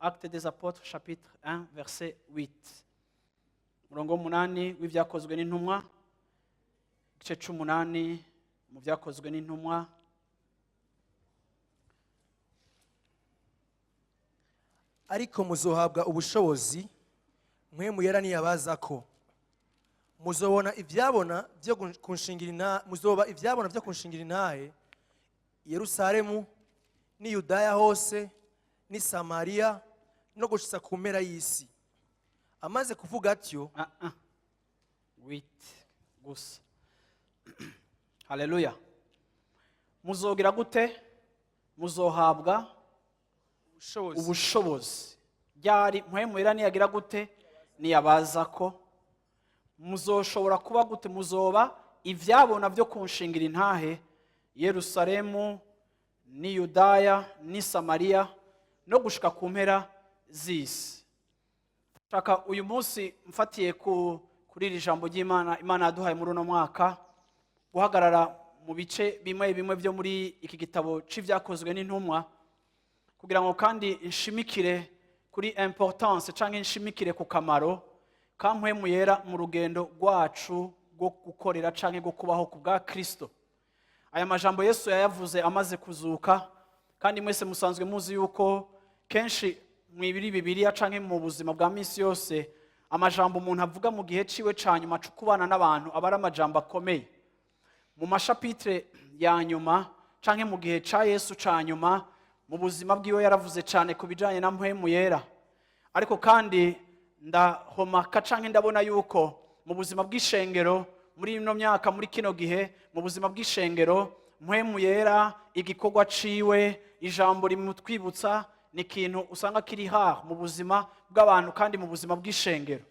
Acte des Apôtres, chapitre 1, verset 8, umurongo w'umunani w'Ibyakozwe n'Intumwa, igice c'umunani mu Byakozwe n'Intumwa. Ariko muzohabwa ubushobozi Mpwemu Yera niyabazako, muzobona ibyabona byo kunshingira muzoba ibyabona byo kunshingira intahe i Yerusalemu n'i Yudaya hose n'i Samariya no gushitsa ku mpera y'isi. Amaze kuvuga atyo. Ah, ah. 8 gusa. Haleluya! Muzogira gute? Muzohabwa ubushobozi. Ubushobozi ryari? Mpwemu Yera niyagira gute? Niyabaza ko. Muzoshobora kuba gute? Muzoba ibyabona byo kunshingira intahe Yerusalemu n'i Yudaya n'i Samariya no gushika ku mpera z'isi. Shaka uyu munsi mfatiye kuri iri jambo ry'Imana Imana yaduhaye muri uno mwaka, guhagarara mu bice bimwe bimwe byo muri iki gitabo c'Ibyakozwe n'Intumwa, kugira ngo kandi nshimikire kuri importance cyangwa nshimikire ku kamaro ka Mpwemu Yera mu rugendo rwacu rwo gukorera cyangwa rwo kubaho ku bwa Kristo. Aya majambo Yesu yayavuze amaze kuzuka, kandi mwese musanzwe muzi yuko kenshi mu ibiri Bibiliya canke mu buzima bwa minsi yose, amajambo umuntu avuga mu gihe ciwe ca nyuma co kubana n'abantu aba ari amajambo akomeye. Mu ma chapitres ya nyuma canke mu gihe ca Yesu ca nyuma mu buzima bwiwe, yaravuze cyane ku bijanye na Mpwemu Yera. Ariko kandi ndahomaka canke ndabona yuko mu buzima bw'ishengero muri ino myaka, muri kino gihe, mu buzima bw'ishengero, Mpwemu Yera, igikorwa ciwe, ijambo rimutwibutsa, ni ikintu usanga kiri haha mu buzima bw'abantu kandi mu buzima bw'ishengero.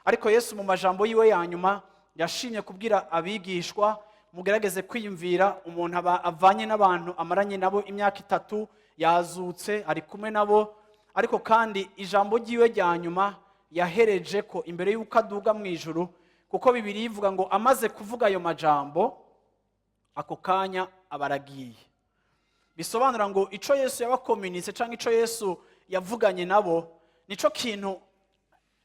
Ariko Yesu mu majambo yiwe ya nyuma yashimye kubwira abigishwa. Mugerageze kwiyumvira umuntu aba avanye n'abantu amaranye nabo imyaka 3, yazutse, ari kumwe nabo, ariko kandi ijambo ryiwe rya nyuma yahereje ko imbere y'uko aduga mu ijuru, kuko Bibiliya ivuga ngo amaze kuvuga ayo majambo, ako kanya aba aragiye. Bisobanura ngo ico Yesu yabakominitse cyangwa ico Yesu yavuganye nabo, nico kintu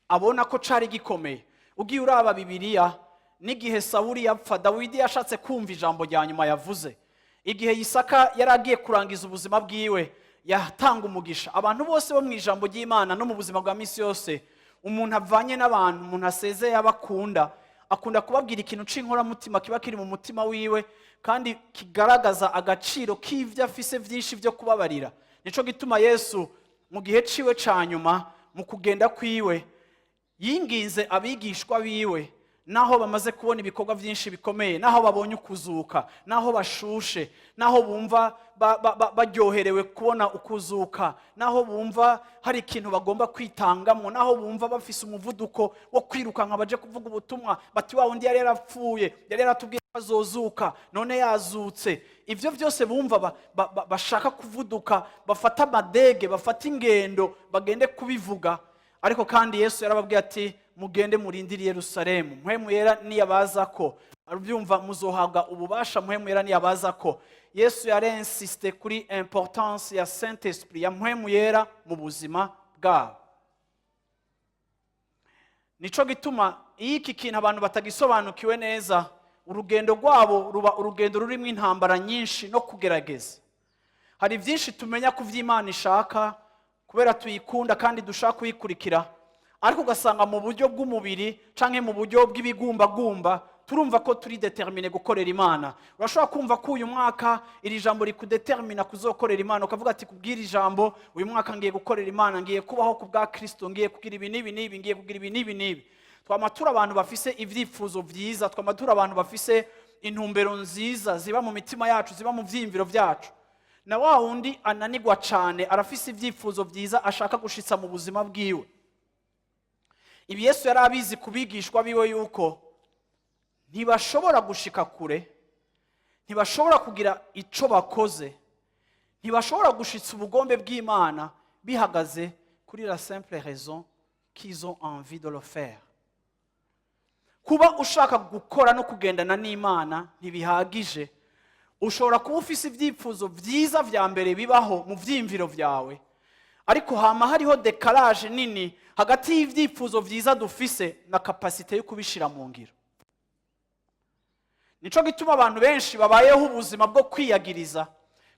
abona ko cari gikomeye. Ugiye uraba Bibiliya, n'igihe Sawuli yapfa, Dawidi yashatse kumva ijambo rya nyuma yavuze. Igihe Yisaka yari agiye kurangiza ubuzima bwiwe, yatanga umugisha. Abantu bose bo mu ijambo ry'Imana no mu buzima bwa minsi yose, umuntu avanye n'abantu, umuntu asezeye abakunda, akunda kubabwira ikintu c'inkoramutima kiba kiri mu mutima wiwe kandi kigaragaza agaciro k'ivyo afise vyinshi vyo kubabarira. Nico gituma Yesu mu gihe ciwe ca nyuma, mu kugenda kwiwe, yinginze abigishwa biwe, naho bamaze kubona ibikorwa byinshi bikomeye, naho babonye ukuzuka, naho bashushe, naho bumva baryoherewe kubona ukuzuka, naho bumva hari ikintu bagomba kwitangamo, naho bumva bafise umuvuduko wo kwirukanka baje kuvuga ubutumwa, bati: "Wa wundi yari yarapfuye, yari yaratubwiye ko azozuka, none yazutse." Ibyo byose bumva bashaka kuvuduka, bafata amadege, bafata ingendo, bagende kubivuga. Ariko kandi Yesu yarababwiye ati: "Mugende murindire i Yerusalemu, Mpwemu Yera niyabaza ko abyumva, muzohabwa ububasha Mpwemu Yera niyabaza ko." Yesu yarensiste kuri importance ya Saint Esprit, ya Mpwemu Yera mu buzima bwabo. Nico gituma iyo iki kintu abantu batagisobanukiwe neza, urugendo rwabo ruba urugendo rurimo intambara nyinshi no kugerageza. Hari byinshi tumenya ku by'Imana ishaka kubera tuyikunda kandi dushaka kuyikurikira, ariko ugasanga mu buryo bw'umubiri canke mu buryo bw'ibigumbagumba turumva ko turi déterminés gukorera Imana. Urashobora kumva ko uyu mwaka iri jambo rikudetermina kuzokorera Imana, ukavuga ati: "Kubwira ijambo, uyu mwaka ngiye gukorera Imana, ngiye kubaho ku bwa Kristo, ngiye kugira ibi n'ibi n'ibi, ngiye kugira ibi n'ibi n'ibi." Twama turi abantu bafise ibyifuzo byiza, twama turi abantu bafise intumbero nziza ziba mu mitima yacu, ziba mu vyiyumviro byacu. Na wa wundi ananigwa cane arafise ibyifuzo byiza ashaka gushitsa mu buzima bwiwe. Ibi Yesu yari abizi ku bigishwa biwe, yuko ntibashobora gushika kure, ntibashobora kugira ico bakoze, ntibashobora gushitsa ubugombe bw'Imana bihagaze kuri la simple raison qu'ils ont envie de le faire. Kuba ushaka gukora no kugendana n'Imana ntibihagije. Ushobora kuba ufise ibyifuzo byiza vya mbere bibaho mu vyiyumviro vyawe. Ariko hama hariho décalage nini hagati y'ibyifuzo byiza dufise na capacité yo kubishira mu ngiro. Nico gituma abantu benshi babayeho ubuzima bwo kwiyagiriza,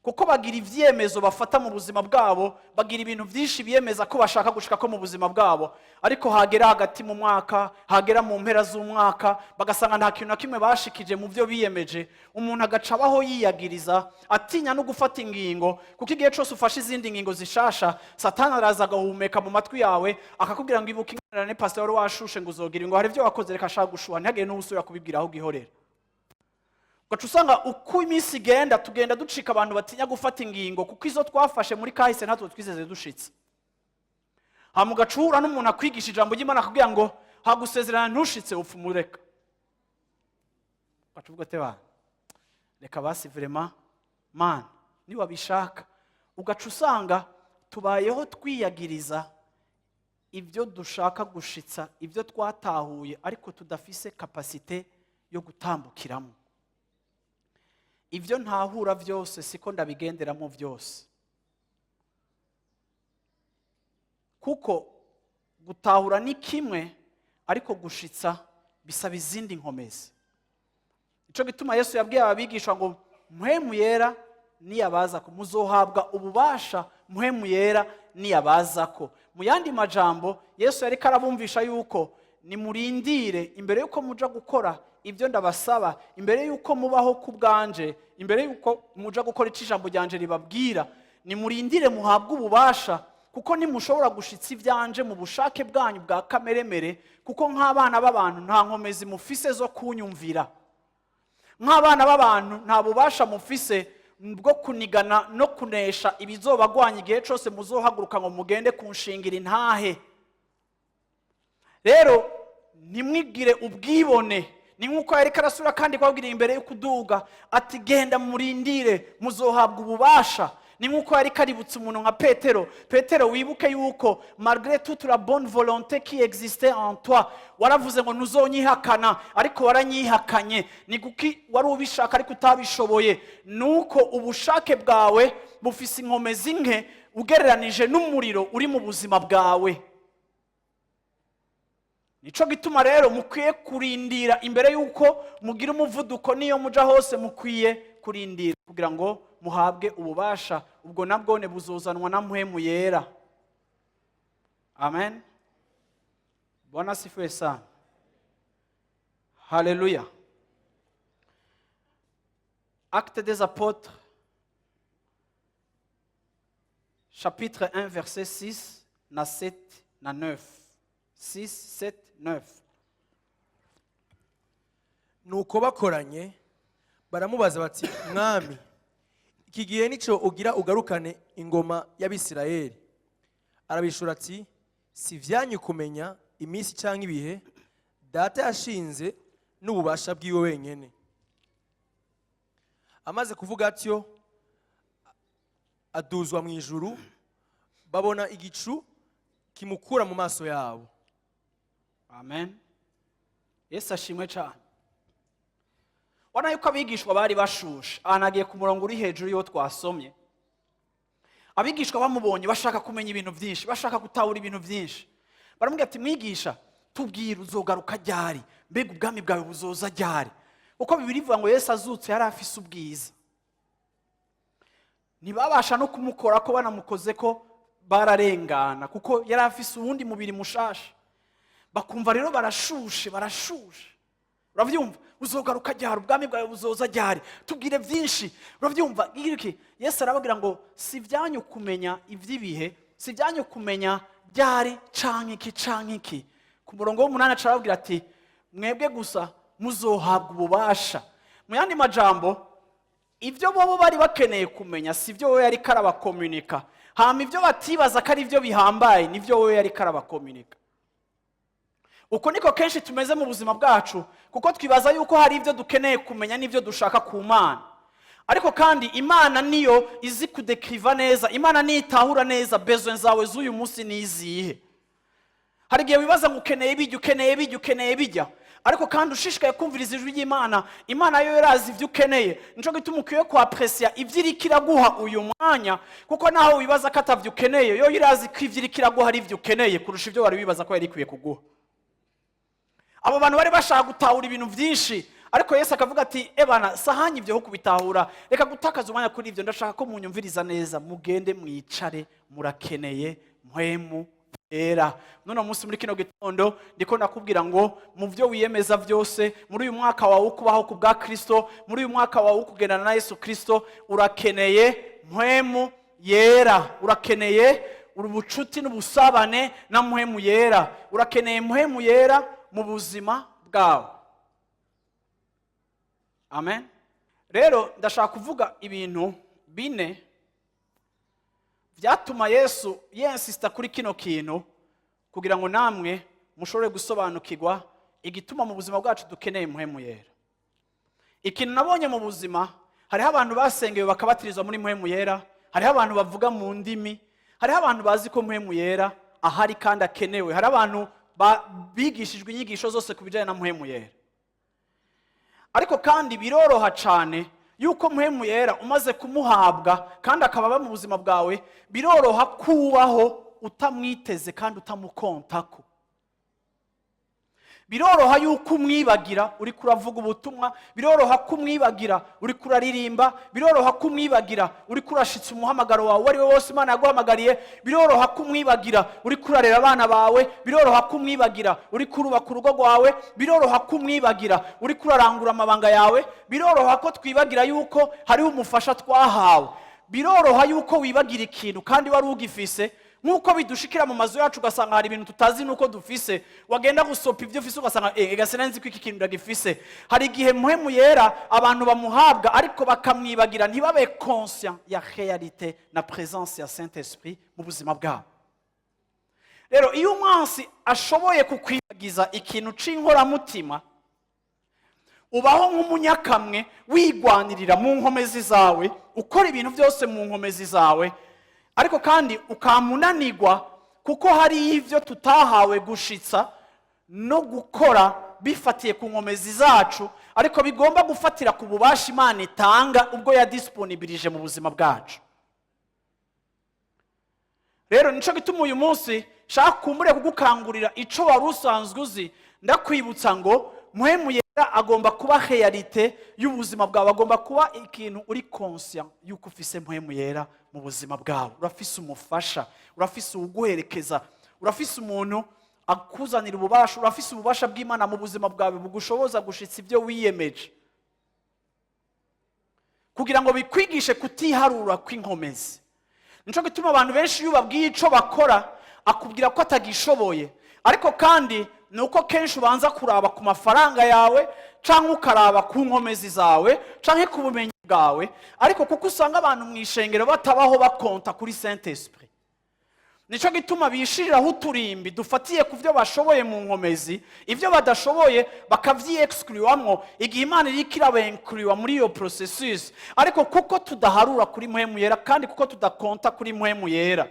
kuko bagira ibyemezo bafata mu buzima bwabo, bagira ibintu byinshi biyemeza ko bashaka gushika ko mu buzima bwabo, ariko hagera hagati mu mwaka, hagera mu mpera z'umwaka, bagasanga nta kintu na kimwe bashikije mu byo biyemeje. Umuntu agaca abaho yiyagiriza, atinya no gufata ingingo, kuko igihe cyose ufashe izindi ngingo zishasha, Satani araza agahumeka mu matwi yawe, akakubwira ngo: "Ibuka ingorane, pastor, wari washushe ngo uzogira ngo hari ibyo wakoze, reka ashaka gushuha." Ntihagire n'uwusubira kubibwira, aho ugihorera. Ugaca usanga uko iminsi igenda, tugenda ducika abantu batinya gufata ingingo, kuko izo twafashe muri kahise ntatwo twizeze dushitse. Hama ugaca uhura n'umuntu akwigisha ijambo ry'Imana, akakubwira ngo hagusezerana ntushitse, upfa umureka. Ugaca uvuga ati: "Ba reka basi, vraiment Mana niwabishaka." Ugaca usanga tubayeho twiyagiriza ibyo dushaka gushitsa, ibyo twatahuye ariko tudafise capacité yo gutambukiramo. Ibyo ntahura byose siko ndabigenderamo byose, kuko gutahura ni kimwe, ariko gushitsa bisaba izindi nkomezi. Nicyo gituma Yesu yabwiye ababigishwa ngo: "Mpwemu Yera niyabaza ko, muzohabwa ububasha Mpwemu Yera niyabaza ko." Mu yandi majambo, Yesu yari karabumvisha yuko nimurindire imbere yuko muja gukora ibyo ndabasaba, imbere yuko mubaho ku bwanje, imbere yuko muja gukora icyo ijambo ryanje ribabwira, nimurindire muhabwe ububasha, kuko nimushobora gushitsa ibyanje mu bushake bwanyu bwa kameremere, kuko nk'abana b'abantu nta nkomezi mufise zo kunyumvira, nk'abana b'abantu nta bubasha mufise bwo kunigana no kunesha ibizobagwanya igihe cyose muzohaguruka ngo mugende kunshingira intahe. Rero ntimwigire ubwibone. Ni nk'uko yari karasura kandi kubabwira imbere yo kuduga ati: "Genda murindire, muzohabwa ububasha." Ni nk'uko yari kaributsa umuntu nka Petero: "Petero, wibuke yuko malgré toute la bonne volonté qui existait en toi, waravuze ngo ntuzonyihakana, ariko waranyihakanye. Ni kuki wari ubishaka ariko utabishoboye? Nuko ubushake bwawe bufise inkomezi nke ugereranije n'umuriro uri mu buzima bwawe. Nico gituma rero mukwiye kurindira imbere y'uko mugira umuvuduko. Niyo muja hose mukwiye kurindira kugira ngo muhabwe ububasha. Ubwo nabwone buzozanwa na Mpwemu Yera." Amen. Bwana asifiwe sana. Haleluya. Acte des Apôtres, chapitre 1, verset 6 na 7 na 9. 6, 7, 9. Nuko bakoranye baramubaza bati: "Mwami, iki gihe nico ugira ugarukane ingoma y'Abisirayeli?" Arabishura ati: "Si ibyanyu kumenya iminsi cyangwa ibihe Data yashinze n'ububasha bwiwe wenyine." Amaze kuvuga atyo, aduzwa mu ijuru, babona igicu kimukura mu maso yabo. Amen. Yesu ashimwe cyane. Ubona yuko abigishwa bari bashushe. Aha nagiye ku murongo uri hejuru y'uwo twasomye. Abigishwa bamubonye bashaka kumenya ibintu byinshi, bashaka gutahura ibintu byinshi. Baramubwira ati: "Mwigisha, tubwire, uzogaruka ryari? Mbega ubwami bwawe buzoza ryari?" Kuko Bibiliya ivuga ngo Yesu azutse yari afise ubwiza, ntibabasha no kumukora ko, banamukoze ko bararengana, kuko yari afise uwundi mubiri mushasha. Bakumva rero barashushe, barashushe. Urabyumva? "Uzogaruka ryari? Ubwami bwawe buzoza ryari? Tubwire byinshi." Urabyumva? Iki Yesu arababwira ngo: "Si ibyanyu kumenya iby'ibihe, si ibyanyu kumenya ryari canke iki canke iki." Ku murongo w'umunani aca arababwira ati: "Mwebwe gusa muzohabwa ububasha." Mu yandi majambo, ibyo bobo bari bakeneye kumenya si byo wowe yari karabakomunika. Hama ibyo batibaza ko ari byo bihambaye, nibyo wowe yari karabakomunika. Uko niko kenshi tumeze mu buzima bwacu, kuko twibaza yuko hari ibyo dukeneye kumenya n'ibyo dushaka ku Mana, ariko kandi Imana niyo izi kudekiriva neza, Imana niyo itahura neza besoin zawe z'uyu munsi ni izihe. Hari igihe wibaza ngo ukeneye bijya, ukeneye bijya, ukeneye bijya, Ariko kandi ushishikaye kumviriza ijwi ry'Imana, Imana yo yarazi ibyo ukeneye. Nico gituma ukwiye kwapprécier ibyo iriko iraguha uyu mwanya, kuko naho wibaza ko atavyo ukeneye, yo irazi ko ivyo iriko iraguha ari ibyo ukeneye kurusha ibyo wari wibaza ko yari ikwiye kuguha. Abo bantu bari bashaka gutahura ibintu byinshi, ariko Yesu akavuga ati: "Ebana, sahanye ibyo ho kubitahura, reka gutakaza umwanya kuri ibyo. Ndashaka ko munyumviriza neza, mugende mwicare, murakeneye Mpwemu Yera." None munsi, muri kino gitondo, ndiko nakubwira ngo mu byo wiyemeza byose muri uyu mwaka wawe wo kubaho ku bwa Kristo, muri uyu mwaka wawe wo kugendana na Yesu Kristo, urakeneye Mpwemu Yera, urakeneye ubucuti n'ubusabane na Mpwemu Yera, urakeneye Mpwemu Yera mu buzima bwawe. Amen. Rero ndashaka kuvuga ibintu bine byatuma Yesu yinsista kuri kino kintu, kugira ngo namwe mushobore gusobanukirwa igituma mu buzima bwacu dukeneye Mpwemu Yera. Ikintu nabonye mu buzima, hariho abantu basengewe bakabatirizwa muri Mpwemu Yera, hariho abantu bavuga mu ndimi, hariho abantu bazi ko Mpwemu Yera ahari kandi akenewe, hari abantu bigishijwe inyigisho zose ku bijyanye na Mpwemu Yera. Ariko kandi biroroha cyane yuko Mpwemu Yera umaze kumuhabwa kandi akaba aba mu buzima bwawe, biroroha kubaho utamwiteze kandi utamukontako. Biroroha yuko umwibagira uri kuravuga ubutumwa, biroroha ko umwibagira uri kuraririmba, biroroha ko umwibagira uri kurashitsa umuhamagaro wawe uwo ari we wose Imana yaguhamagariye, biroroha ko umwibagira uri kurarera abana bawe, biroroha ko umwibagira uri kurubaka urugo rwawe, biroroha ko umwibagira uri kurarangura amabanga yawe. Biroroha ko twibagira yuko hariho umufasha twahawe. Biroroha yuko wibagira ikintu kandi wari ugifise, nk'uko bidushikira mu mazu yacu, ugasanga hari ibintu tutazi nuko dufise, wagenda gusopa ibyo ufise ugasanga ega sinari ko iki kintu ndagifise. Hari igihe Mpwemu Yera abantu bamuhabwa ariko bakamwibagira, ntibabe conscient ya réalité na présence ya Saint Esprit mu buzima bwabo. Rero iyo umwansi ashoboye kukwibagiza ikintu c'inkoramutima, ubaho nk'umunyakamwe, wigwanirira mu nkomezi zawe, ukora ibintu byose mu nkomezi zawe, ariko kandi ukamunanirwa, kuko hari ibyo tutahawe gushitsa no gukora bifatiye ku nkomezi zacu, ariko bigomba gufatira ku bubasha Imana itanga ubwo yadisponibilije mu buzima bwacu. Rero nico gituma uyu munsi nshaka kumbure kugukangurira ico wari usanzwe uzi. Ndakwibutsa ngo Mpwemu Yera agomba kuba réalité y'ubuzima bwawe, agomba kuba ikintu uri conscient yuko ufise Mpwemu Yera mu buzima bwawe. Urafise umufasha, urafise uwuguherekeza, urafise umuntu akuzanira ububasha, urafise ububasha bw'Imana mu buzima bwawe bugushoboza gushitsa ibyo wiyemeje, kugira ngo bikwigishe kutiharura kw'inkomezi. Nico gituma abantu benshi iyo ubabwiye ico bakora, akubwira ko atagishoboye. Ariko kandi ni uko kenshi ubanza kuraba ku mafaranga yawe, cyangwa ukaraba ku nkomezi zawe, cyangwa ku bumenyi bwawe. Ariko kuko usanga abantu mu ishengero batabaho bakonta kuri Saint Esprit, nico gituma bishiriraho uturimbi dufatiye ku byo bashoboye mu nkomezi, ibyo badashoboye bakavyiyexcluwamwo igihe Imana iriko irabencluwa muri iyo processus. Ariko kuko tudaharura kuri Mpwemu Yera, kandi kuko tudakonta kuri Mpwemu Yera,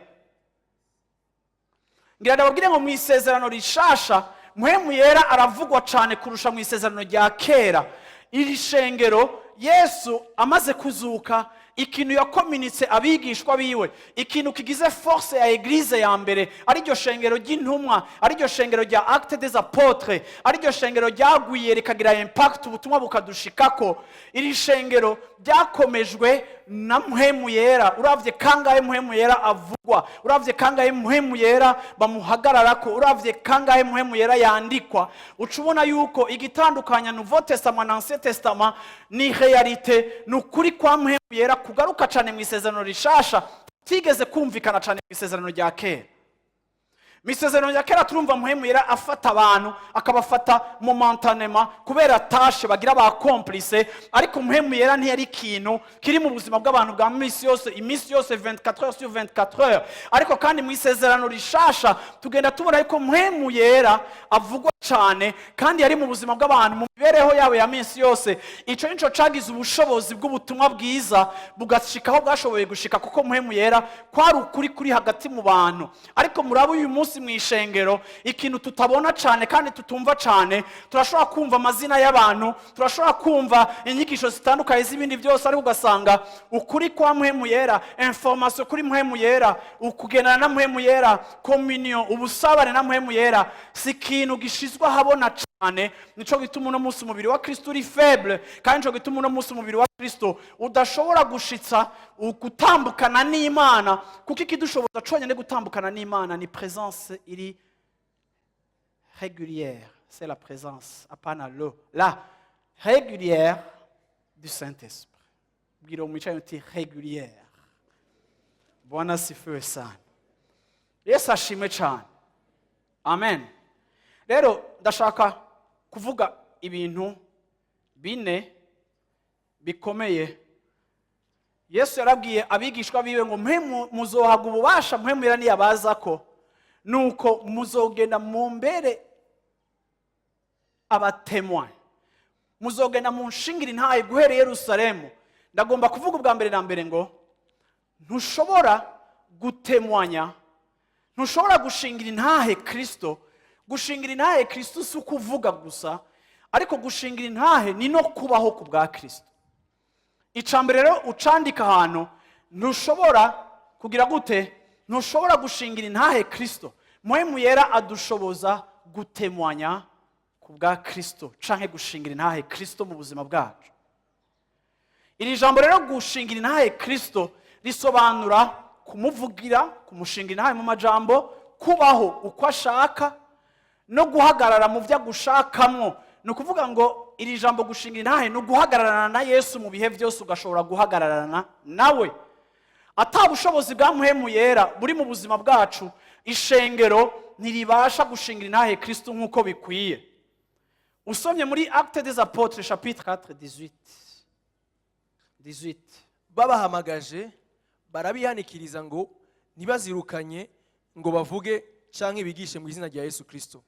ngira ndababwire ngo mu Isezerano Rishasha Mpwemu Yera aravugwa cyane kurusha mu Isezerano rya Kera. Iri shengero, Yesu amaze kuzuka, ikintu yakominitse abigishwa biwe, ikintu kigize force ya église ya mbere, ariryo shengero ry'intumwa, ariryo shengero rya Actes des Apôtres, ariryo shengero ryagwiye rikagira impact, ubutumwa bukadushikako, iri shengero ryakomejwe na Mpwemu Yera. Uravye kangahe Mpwemu Yera avugwa, uravye kangahe Mpwemu Yera bamuhagararako, uravye kangahe Mpwemu Yera yandikwa, uca ubona yuko igitandukanya Nouveau Testament na Ancien Testament ni réalité, ni ukuri kwa Mpwemu Yera kugaruka cyane mu Isezerano Rishasha, tigeze kumvikana cyane mu Isezerano rya Kera. Mu Isezerano rya Kera turumva Mpwemu Yera afata abantu, akabafata momentanément kubera tâche bagira ba accomplisse, ariko Mpwemu Yera ntiyari ikintu kiri mu buzima bw'abantu bwa minsi yose, iminsi yose, 24 heures sur 24 heures. Ariko kandi mu Isezerano Rishasha tugenda tubona yuko Mpwemu Yera avugwa cyane kandi yari mu buzima bw'abantu mu mibereho yabo ya minsi yose. Ico nico cagize ubushobozi bw'ubutumwa bwiza bugashika aho bwashoboye gushika, kuko Mpwemu Yera kwari ukuri kuri hagati mu bantu. Ariko muraba uyu munsi. munsi mu ishengero ikintu tutabona cyane kandi tutumva cyane. Turashobora kumva amazina y'abantu, turashobora kumva inyigisho zitandukanye z'ibindi byose, ariko ugasanga ukuri kwa Mpwemu Yera, information kuri Mpwemu Yera, ukugendana na Mpwemu Yera, communion, ubusabane na Mpwemu Yera, si ikintu gishizwe ahabona cyane. Nico gituma uno munsi umubiri wa Kristo uri faible, kandi nico gituma uno munsi umubiri wa Kristo udashobora gushitsa gutambukana n'Imana, kuko ikidushoboza conyine gutambukana n'Imana ni présence iri régulière. C'est la présence, apana le la régulière du Saint-Esprit. Bwira umwicaye uti régulière. Bwana asifiwe sana. Yesu ashimwe cyane. Amen. Rero ndashaka kuvuga ibintu bine bikomeye. Yesu yarabwiye abigishwa biwe ngo mwe muzohaga ububasha Mpwemu Yera niyabaza ko, nuko muzogenda mumbere aba témoins, muzogenda munshingira intahe guhera i Yerusalemu. Ndagomba kuvuga ubwa mbere na mbere ngo ntushobora gutemwanya, ntushobora gushingira intahe Kristo. Gushingira intahe Kristo si ukuvuga gusa, ariko gushingira intahe ni no kubaho ku bwa Kristo. Icya mbere rero ucandika ahantu: ntushobora kugira gute? Ntushobora gushingira intahe Kristo. Mpwemu Yera adushoboza gutemwanya ku bwa Kristo canke gushingira intahe Kristo mu buzima bwacu. Iri jambo rero, gushingira intahe Kristo, risobanura kumuvugira, kumushingira intahe mu majambo, kubaho uko ashaka no guhagarara mu byo agushakamwo. Ni ukuvuga ngo iri jambo gushingira intahe ni uguhagararana na Yesu mu bihe byose, ugashobora guhagararana nawe. Ata bushobozi bwa Mpwemu Yera buri mu buzima bwacu, ishengero ntiribasha gushingira intahe Kristo nk'uko bikwiye. Usomye muri Acte des Apôtres chapitre 4, 18, 18. Babahamagaje barabihanikiriza ngo ntibazirukanye ngo bavuge canke bigishe mu izina rya Yesu Kristo.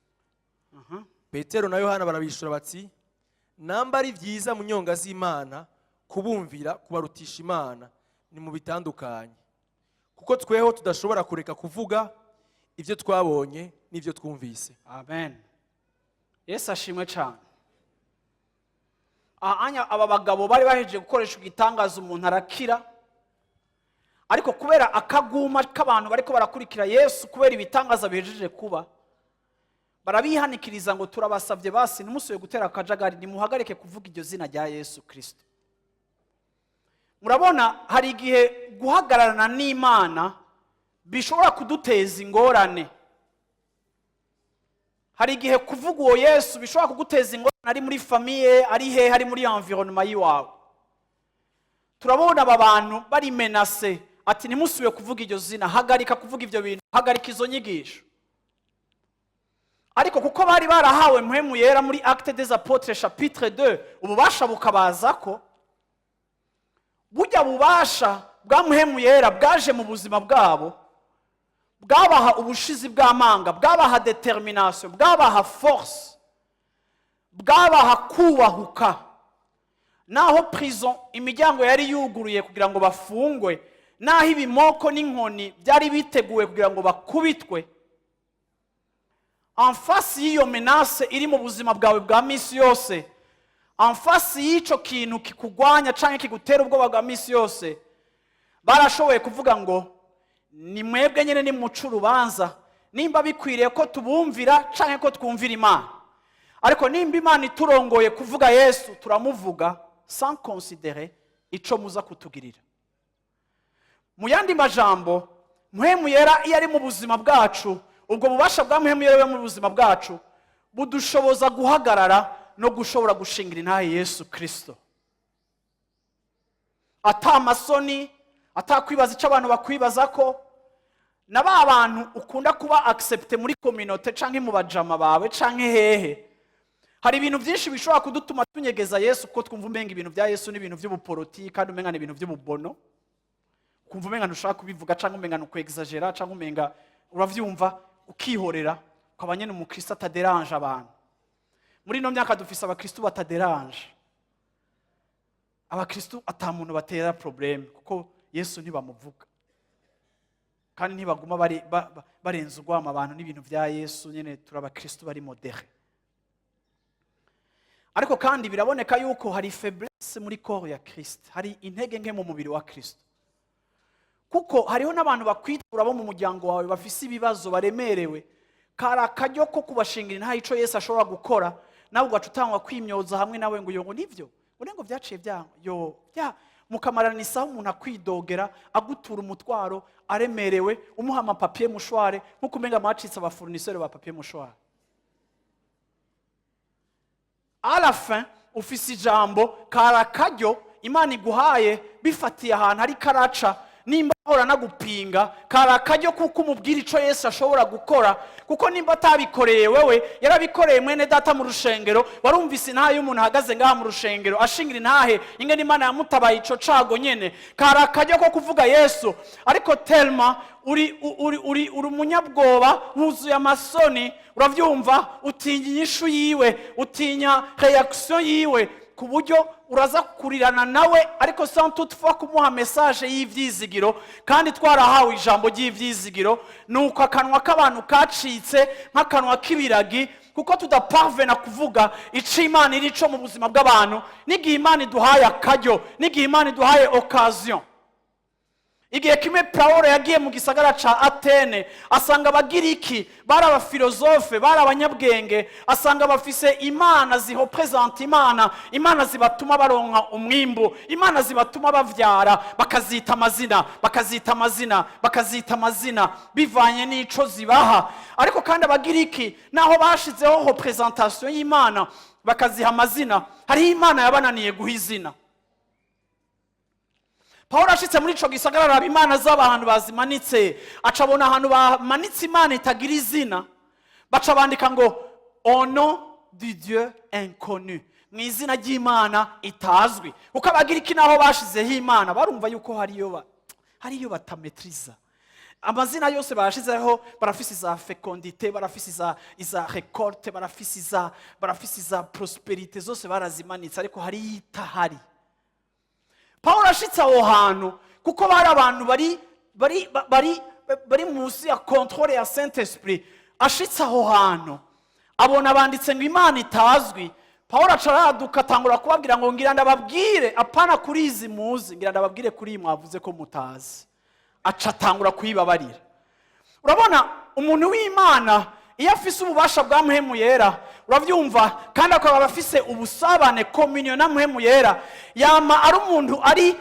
Petero na Yohana barabishura bati: "Namba ari byiza mu nyonga z'Imana kubumvira kubarutisha Imana, ni mu bitandukanye, kuko tweho tudashobora kureka kuvuga ibyo twabonye n'ibyo twumvise." Amen. Yesu ashimwe cyane. Aha aba bagabo bari bahejeje gukoresha igitangaza, umuntu arakira, ariko kubera akaguma k'abantu bariko barakurikira Yesu, kubera ibitangaza bihejeje kuba, barabihanikiriza ngo: "Turabasabye basi ntimusubire gutera akajagari, nimuhagarike kuvuga iryo zina rya Yesu Kirisito." Murabona, hari igihe guhagararana n'Imana bishobora kuduteza ingorane. Hari igihe kuvuga uwo Yesu bishobora kuguteza ingorane, ari muri famille, ari hehe, ari muri environnement y'iwawe. Turabona aba bantu bari menacés, ati: "Ntimusubire kuvuga iryo zina, hagarika kuvuga ibyo bintu, hagarika izo nyigisho." Ariko kuko bari barahawe Mpwemu Yera muri Acte des Apôtres chapitre 2, ububasha bukabaza ko burya bubasha bwa Mpwemu Yera bwaje mu buzima bwabo, bwabaha ubushizi bw'amanga, bwabaha détermination, bwabaha force, bwabaha kubahuka. Naho prison imiryango yari yuguruye kugira ngo bafungwe, naho ibimoko n'inkoni byari biteguwe kugira ngo bakubitwe, en face y'iyo menace iri mu buzima bwawe bwa minsi yose, en face y'icyo kintu kikugwanya cyangwa kigutera ubwoba bwa minsi yose, barashoboye kuvuga ngo: "Ni mwebwe nyine nimuca urubanza nimba bikwiriye ko tubumvira cyangwa ko twumvira Imana. Ariko nimba Imana iturongoye kuvuga Yesu, turamuvuga sans considérer ico muza kutugirira." Mu yandi majambo, Mpwemu Yera iyo ari mu buzima bwacu, ubwo bubasha bwa Mpwemu Yera mu buzima bwacu budushoboza guhagarara no gushobora gushingira intahe Yesu Kirisito ata amasoni, atakwibaza icyo abantu bakwibaza, ko na ba bantu ukunda kuba accepté muri communauté canke mu bajama bawe canke hehe. Hari ibintu byinshi bishobora kudutuma tunyegeza Yesu, kuko twumva umenga ibintu bya Yesu n'ibintu by'ubuporoti, kandi umenga ni ibintu by'ububono, ukumva umenga ntushaka kubivuga, cyangwa umenga ni ukwexagera, cyangwa umenga uravyumva ukihorera, ukaba nyine umukristo ataderanje abantu. Muri ino myaka dufise abakristo bataderanje, abakristo ata muntu batera problème, kuko Yesu ntibamuvuga. Kandi ntibaguma barenza urwamo abantu n'ibintu bya Yesu nyine. Turi abakristo bari modérés, ariko kandi biraboneka yuko hari faiblesse muri corps ya Christ, hari intege nke mu mubiri wa Kristo, kuko hariho n'abantu bakwitura bo mu muryango wawe bafise ibibazo, baremerewe. Kari akaryo ko kubashingira nta ico Yesu ashobora gukora, nawe ugaca utangwa kwimyoza hamwe nawe ngo yo, ngo nivyo, ngo ngo byaciye bya yo bya mukamarana isaha, umuntu akwidogera, agutura umutwaro, aremerewe, umuha ama papier mouchoir nk'uko umenga mwacitse aba fournisseurs ba papier mouchoir. À la fin ufise ijambo, kari akaryo Imana iguhaye bifatiye ahantu ariko araca. Nimba ahora anagupinga, kari akaryo kuko umubwira ico Yesu ashobora gukora, kuko nimba atabikoreye wewe, yarabikoreye mwene data mu rushengero. Warumvise intahe y'umuntu ahagaze ngaha mu rushengero ashingira intahe ingene Imana yamutabaye ico cago nyene. Kari akaryo ko kuvuga Yesu, ariko tellement uri umunyabwoba, wuzuye amasoni, uravyumva, utinya inyishu yiwe, utinya réaction yiwe, ku buryo uraza kurirana nawe, ariko sans toutefois kumuha message y'ivyizigiro. Kandi twarahawe ijambo ry'ivyizigiro. Nuko akanwa k'abantu kacitse nk'akanwa k'ibiragi, kuko tudaparvena kuvuga ico Imana iri co mu buzima bw'abantu n'igihe Imana iduhaye akaryo, n'igihe Imana iduhaye occasion. Igihe kimwe Pawulo yagiye mu gisagara ca Atene, asanga Abagiriki bari aba philosophes, bari abanyabwenge, asanga bafise imana zireprésenta Imana, imana zibatuma baronka umwimbu, imana zibatuma bavyara, bakazita amazina, bakazita amazina, bakazita amazina bivanye n'ico zibaha. Ariko kandi Abagiriki, naho bashizeho représentation y'imana, bakaziha amazina, hariho imana yabananiye guha izina. Paul ashitse muri ico gisagara, araba imana z'abantu bazimanitse, acabona ahantu bamanitse imana itagira izina, baca bandika ngo "Au nom du Dieu inconnu", mu izina ry'imana itazwi, kuko Abagiriki naho bashizeho imana, barumva yuko hariyo batamaîtrisa. Amazina yose barashizeho, barafise iza fécondité, barafise iza récolte, barafise iza prospérité, zose barazimanitse, ariko hariyo itahari. Paul ashitse aho hantu, kuko bari abantu bari munsi ya contrôle ya Saint Esprit, ashitse aho hantu abona banditse ngo imana itazwi. Paul aca araduka, atangura kubabwira ngo ngira ndababwire, apana kuri izi muzi, ngira ndababwire kuri iyi mwavuze ko mutazi. Aca atangura kuyibabarira. Urabona, umuntu w'Imana iyo afise ububasha bwa Mpwemu Yera, urabyumva, kandi akaba afise ubusabane, communion na Mpwemu Yera, yama ari umuntu ari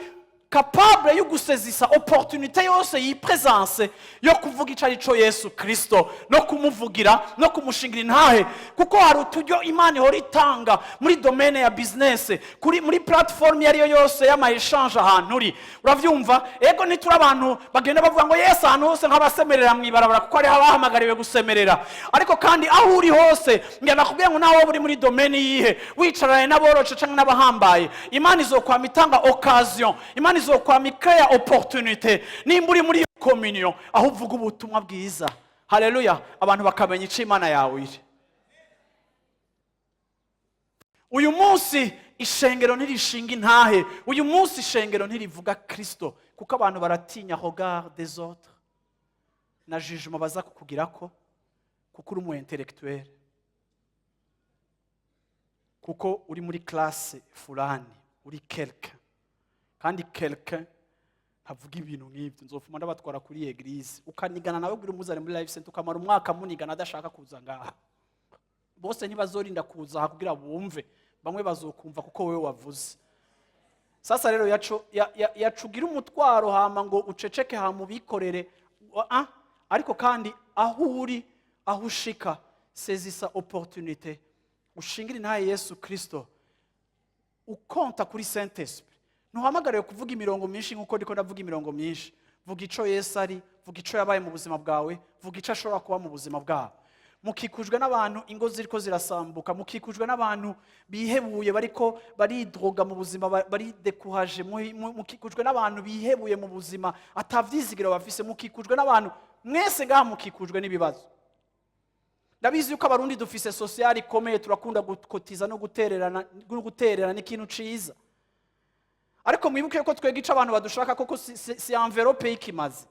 capable yo gusaisissa opportunité yose yiprésente yo kuvuga ico ari cyo Yesu Kristo, no kumuvugira, no kumushingira intahe, kuko hari uturyo Imana ihora itanga muri domaine ya business, kuri muri plateforme iyo ariyo yose y'ama échanges, ahantu uri, uravyumva. Ego, ntituri abantu bagenda bavuga ngo Yesu ahantu hose nk'abasemerera mw'ibarabara, kuko hariho abahamagariwe gusemerera. Ariko kandi aho uri hose, ngira nakubwiye ngo naho wowe uri muri domaine yihe, wicaranye n'aboroshe canke n'abahambaye, Imana izokwama itanga occasion, Imana izokwama icréa opportunité nimba uri muri iyo communion aho uvuga ubutumwa bwiza. Haleluya! Abantu bakamenya ico Imana yawe iri. Uyu munsi ishengero ntirishinga intahe, uyu munsi ishengero ntirivuga Kristo, kuko abantu baratinya regard des autres na jugement baza kukugirako, kuko uri umu intellectuel, kuko uri muri classe fulani, uri quelqu'un. Kandi quelqu'un ntavuga ibintu nk'ibyo, nzofuma ndabatwara kuri église. Ukanigana nawe ubwira umuzane muri Life Center, ukamara umwaka munigana adashaka kuza ngaha. Bose ntibazorinda kuza aha kugira bumve, bamwe bazokumva kuko wowe wavuze. Sasa rero yacugira umutwaro hama ngo uceceke, hama ubikorere. Ah, ariko kandi aho uri, aho ushika, saisissa opportunité, ushingire intahe Yesu Kristo, ukonta kuri Saint Esprit. Ntuhamagariwe kuvuga imirongo myinshi nk'uko ndiko ndavuga imirongo myinshi. Vuga ico Yesu ari, vuga ico yabaye mu buzima bwawe, vuga ico ashobora kuba mu buzima bwabo. Mukikujwe n'abantu ingo ziriko zirasambuka, mukikujwe n'abantu bihebuye, bariko baridroga mu buzima, bari découragés, mukikujwe n'abantu bihebuye mu buzima, atavyizigiro bafise, mukikujwe n'abantu mwese ngaha mukikujwe n'ibibazo. Ndabizi yuko Abarundi dufise social ikomeye, turakunda gukotiza no gutererana, no gutererana ni ikintu ciza. Ariko mwibuke ko twebwe ico abantu badushaka koko si enveloppe y'ikimazi.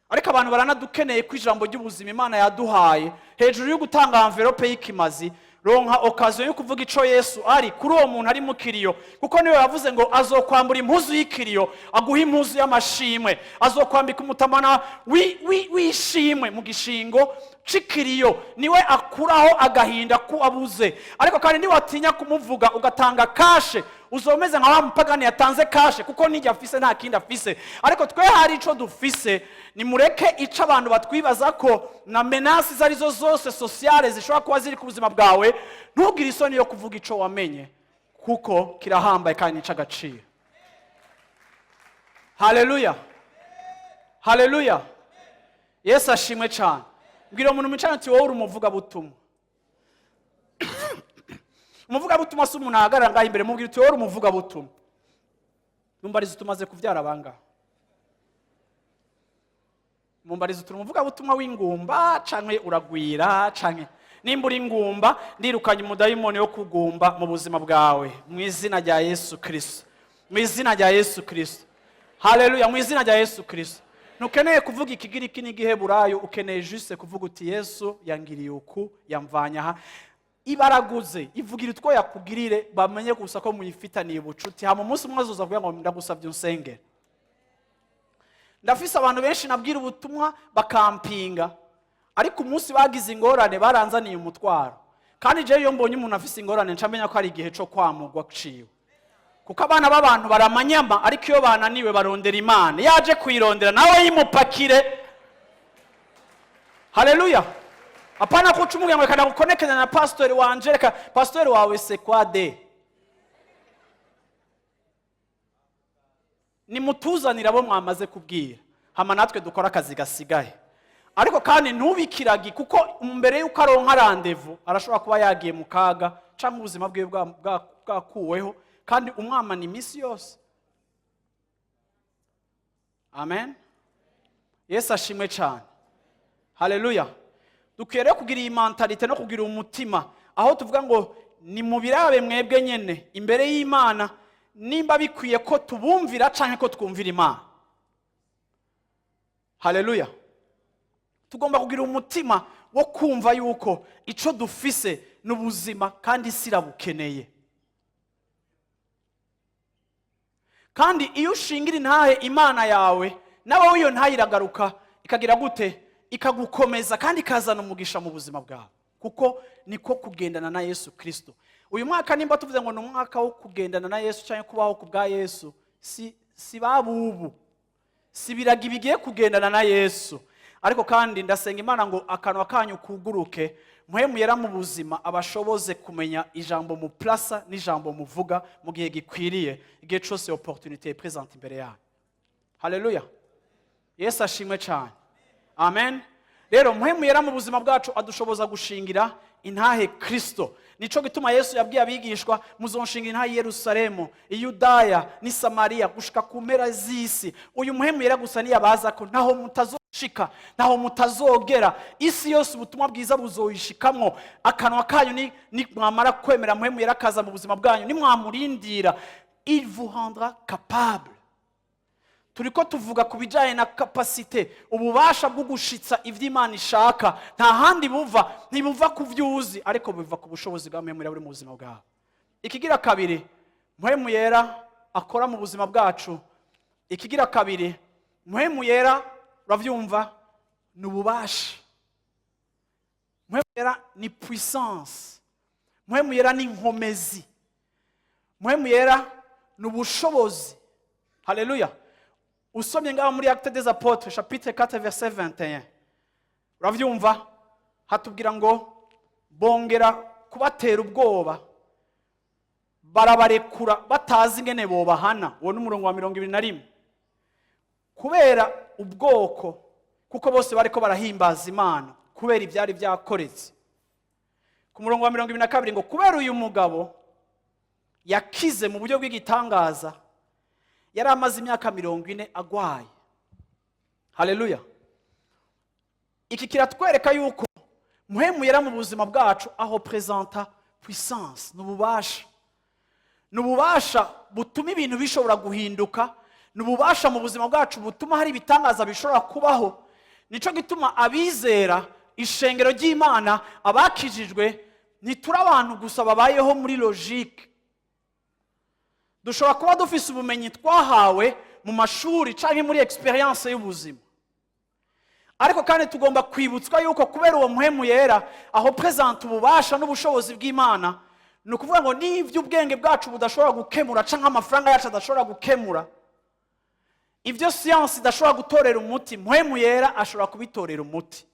Ariko abantu baranadukeneye ko ijambo ry'ubuzima Imana yaduhaye, hejuru yo gutanga enveloppe y'ikimazi, ronka occasion yo kuvuga ico Yesu ari kuri uwo muntu ari mu kiriyo, kuko niwe yavuze ngo azokwambura impuzu y'ikiriyo, aguha impuzu y'amashimwe, azokwambika umutamana w'ishimwe mu gishingo c'ikiriyo. Niwe akuraho agahinda ko abuze. Ariko kandi niwatinya kumuvuga ugatanga cash, uzomeze nka wa mupagani yatanze cash, kuko nijya afise, nta kindi afise. Ariko twe hari ico dufise. Nimureke ico abantu batwibaza ko na menaces izo arizo zose sociales zishobora kuba ziri ku buzima bwawe, ntugire isoni yo kuvuga ico wamenye, kuko kirahambaye kandi nica agaciro. Haleluya, haleluya! Yesu ashimwe cyane. Mbwira umuntu mwicaranye uti: "Wowe uri umuvugabutumwa." Umuvugabutumwa si umuntu ahagarara ngaho imbere. Mubwira uti: "Wowe uri umuvugabutumwa." Mumbarize, tumaze kubyara abangaha? Mumbarize, turi umuvugabutumwa w'ingumba canke uragwira? Canke nimba uri ingumba, ndirukanye umudayimoni wo kugumba mu buzima bwawe mu izina rya Yesu Kirisito, mu izina rya Yesu Kirisito. Haleluya! Mu izina rya Yesu Kirisito. Ntukeneye kuvuga Ikigiriki n'Igiheburayo, ukeneye juste kuvuga uti: "Yesu yangiriye uku, yamvanye aha." Ibaraguze, ivugira utwo yakugirire, bamenye gusa ko muyifitaniye ubucuti. Hama umunsi umwe azoza kugira ngo: "Ndagusabye unsengere." Ndafise abantu benshi nabwira ubutumwa bakampinga, ariko umunsi bagize ingorane baranzaniye umutwaro. Kandi jewe iyo mbonye umuntu afise ingorane, nca menya ko ari igihe co kwamugwa ciwe, kuko abana b'abantu baramanyama, ariko iyo bananiwe barondera Imana. Yaje kuyirondera nawe yimupakire. Haleluya! Apana kuca umubwira ngo: "Reka ndagukonekeza na pasitori wanje." Reka pasitori wawe, c'est quoi de nimutuzanire abo mwamaze kubwira, hama natwe dukora akazi gasigaye. Ariko kandi ntubikiragi, kuko mbere y'uko aronka rendez-vous arashobora kuba yagiye mu kaga cyangwa ubuzima bwiwe bwakuweho. Kandi umwamana iminsi yose. Amen. Yesu ashimwe cyane. Haleluya! Dukwiye rero kugira iyi mentalité no kugira umutima aho tuvuga ngo: "Ni mubirabe mwebwe nyene imbere y'Imana nimba bikwiye ko tubumvira canke ko twumvira Imana." Haleluya! Tugomba kugira umutima wo kumva yuko ico dufise ni ubuzima, kandi isi irabukeneye. Kandi iyo ushingira intahe Imana yawe, nawe iyo ntahe iragaruka ikagira gute? Ikagukomeza kandi ikazana umugisha mu buzima bwawe, kuko niko kugendana na Yesu Kirisito. Uyu mwaka, nimba tuvuze ngo ni umwaka wo kugendana na Yesu cyangwa kubaho ku bwa Yesu, si babubu, si biragi bigiye kugendana na Yesu. Ariko kandi ndasenga Imana ngo akanwa kanyu kuguruke, Mpwemu Yera mu buzima abashoboze kumenya ijambo mu plasa n'ijambo muvuga mu gihe gikwiriye, igihe cyose opportunité présente imbere yanyu. Haleluya! Yesu ashimwe cyane. Amen. Rero Mpwemu Yera mu buzima bwacu adushoboza gushingira intahe Kristo. Nico gituma Yesu yabwiye abigishwa: "Muzonshinga intahe i Yerusalemu, i Yudaya n'i Samariya, gushika ku mpera z'isi." Uyu Mpwemu Yera gusa niyabaza ko ntaho mutazoshika, ntaho mutazogera. Isi yose ubutumwa bwiza buzoyishikamwo. Akanwa kanyu ni mwamara kwemera Mpwemu Yera akaza mu buzima bwanyu, nimwamurindira, il vous rendra capable. Turiko tuvuga ku bijyanye na capacité, ububasha bwo gushitsa ibyo Imana ishaka. Nta handi buva, ntibuva ku byo uzi, ariko buva ku bushobozi bwa Mpwemu Yera buri mu buzima bwawe. Ikigira kabiri Mpwemu Yera akora mu buzima bwacu, ikigira kabiri Mpwemu Yera, urabyumva, ni ububasha. Mpwemu Yera ni puissance. Mpwemu Yera ni inkomezi. Mpwemu Yera ni ubushobozi. Haleluya! Usomye ngaho muri Acte des Apôtres chapitre 4 verset 21, urabyumva, hatubwira ngo bongera kubatera ubwoba, barabarekura batazi ingene bobahana. Uwo ni umurongo wa 21. Kubera ubwoko, kuko bose bariko barahimbaza Imana kubera ibyari byakoretse. Ku murongo wa 22 ngo: "Kubera uyu mugabo yakize mu buryo bw'igitangaza, yari amaze imyaka 40 agwaye." Haleluya! Iki kiratwereka yuko Mpwemu Yera mu buzima bwacu aho présenta puissance, ni ububasha, ni ububasha butuma ibintu bishobora guhinduka, ni ububasha mu buzima bwacu butuma hari ibitangaza bishobora kubaho. Nico gituma abizera, ishengero ry'Imana, abakijijwe, ntituri abantu gusa babayeho muri logique. Dushobora kuba dufise ubumenyi twahawe mu mashuri cyangwa muri expérience y'ubuzima, ariko kandi tugomba kwibutswa yuko kubera uwo Mpwemu Yera aho présente ububasha n'ubushobozi bw'Imana, ni ukuvuga ngo n'ibyo ubwenge bwacu budashobora gukemura, cyangwa amafaranga yacu adashobora gukemura, ibyo siyansi idashobora gutorera umuti, Mpwemu Yera ashobora kubitorera umuti.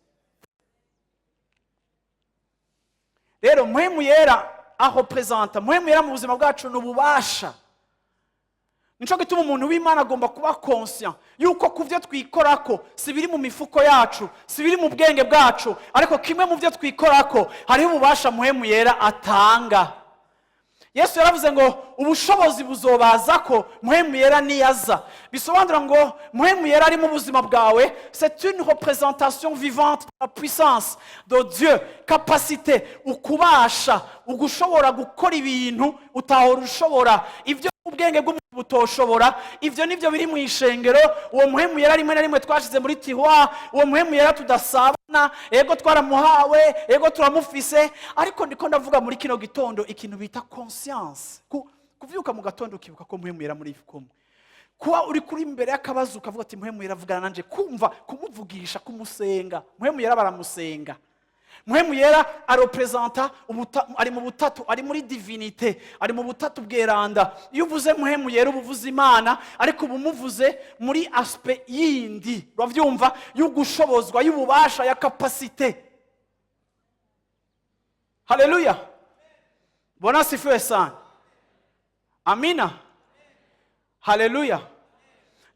Rero Mpwemu Yera aho présente, Mpwemu Yera mu buzima bwacu ni ububasha. Nico gituma umuntu w'Imana agomba kuba conscient yuko ku byo twikorako si biri mu mifuko yacu, si biri mu bwenge bwacu, ariko kimwe mu byo twikorako hariho ububasha Mpwemu Yera atanga. Yesu yaravuze ngo ubushobozi buzobaza ko Mpwemu Yera niyaza. Bisobanura ngo Mpwemu Yera ari mu buzima bwawe, c'est une représentation vivante de la puissance de Dieu, capacité, ukubasha, ugushobora gukora ibintu utahora ushobora, ibyo ubwenge bw'umuntu butoshobora. Ibyo nibyo biri mu ishengero. Uwo Mpwemu Yera rimwe na rimwe twashize muri tiroir, uwo Mpwemu Yera tudasabana. Ego twaramuhawe, ego turamufise, ariko ndiko ndavuga muri kino gitondo ikintu bita conscience. Kuvyuka mu gatondo ukibuka ko Mpwemu Yera muri kumwe, kuba uri kuri imbere y'akabazo ukavuga ati: "Mpwemu Yera, avugana nanje." Kumva kumuvugisha, kumusenga. Mpwemu Yera baramusenga. Mpwemu Yera arepresenta ari mu butatu, ari muri divinité, ari mu butatu bweranda. Iyo uvuze Mpwemu Yera uba uvuze Imana, ariko uba umuvuze muri aspect yindi, uravyumva, y'ugushobozwa, y'ububasha, ya capacité. Haleluya! Bwana asifiwe sana. Amina, haleluya.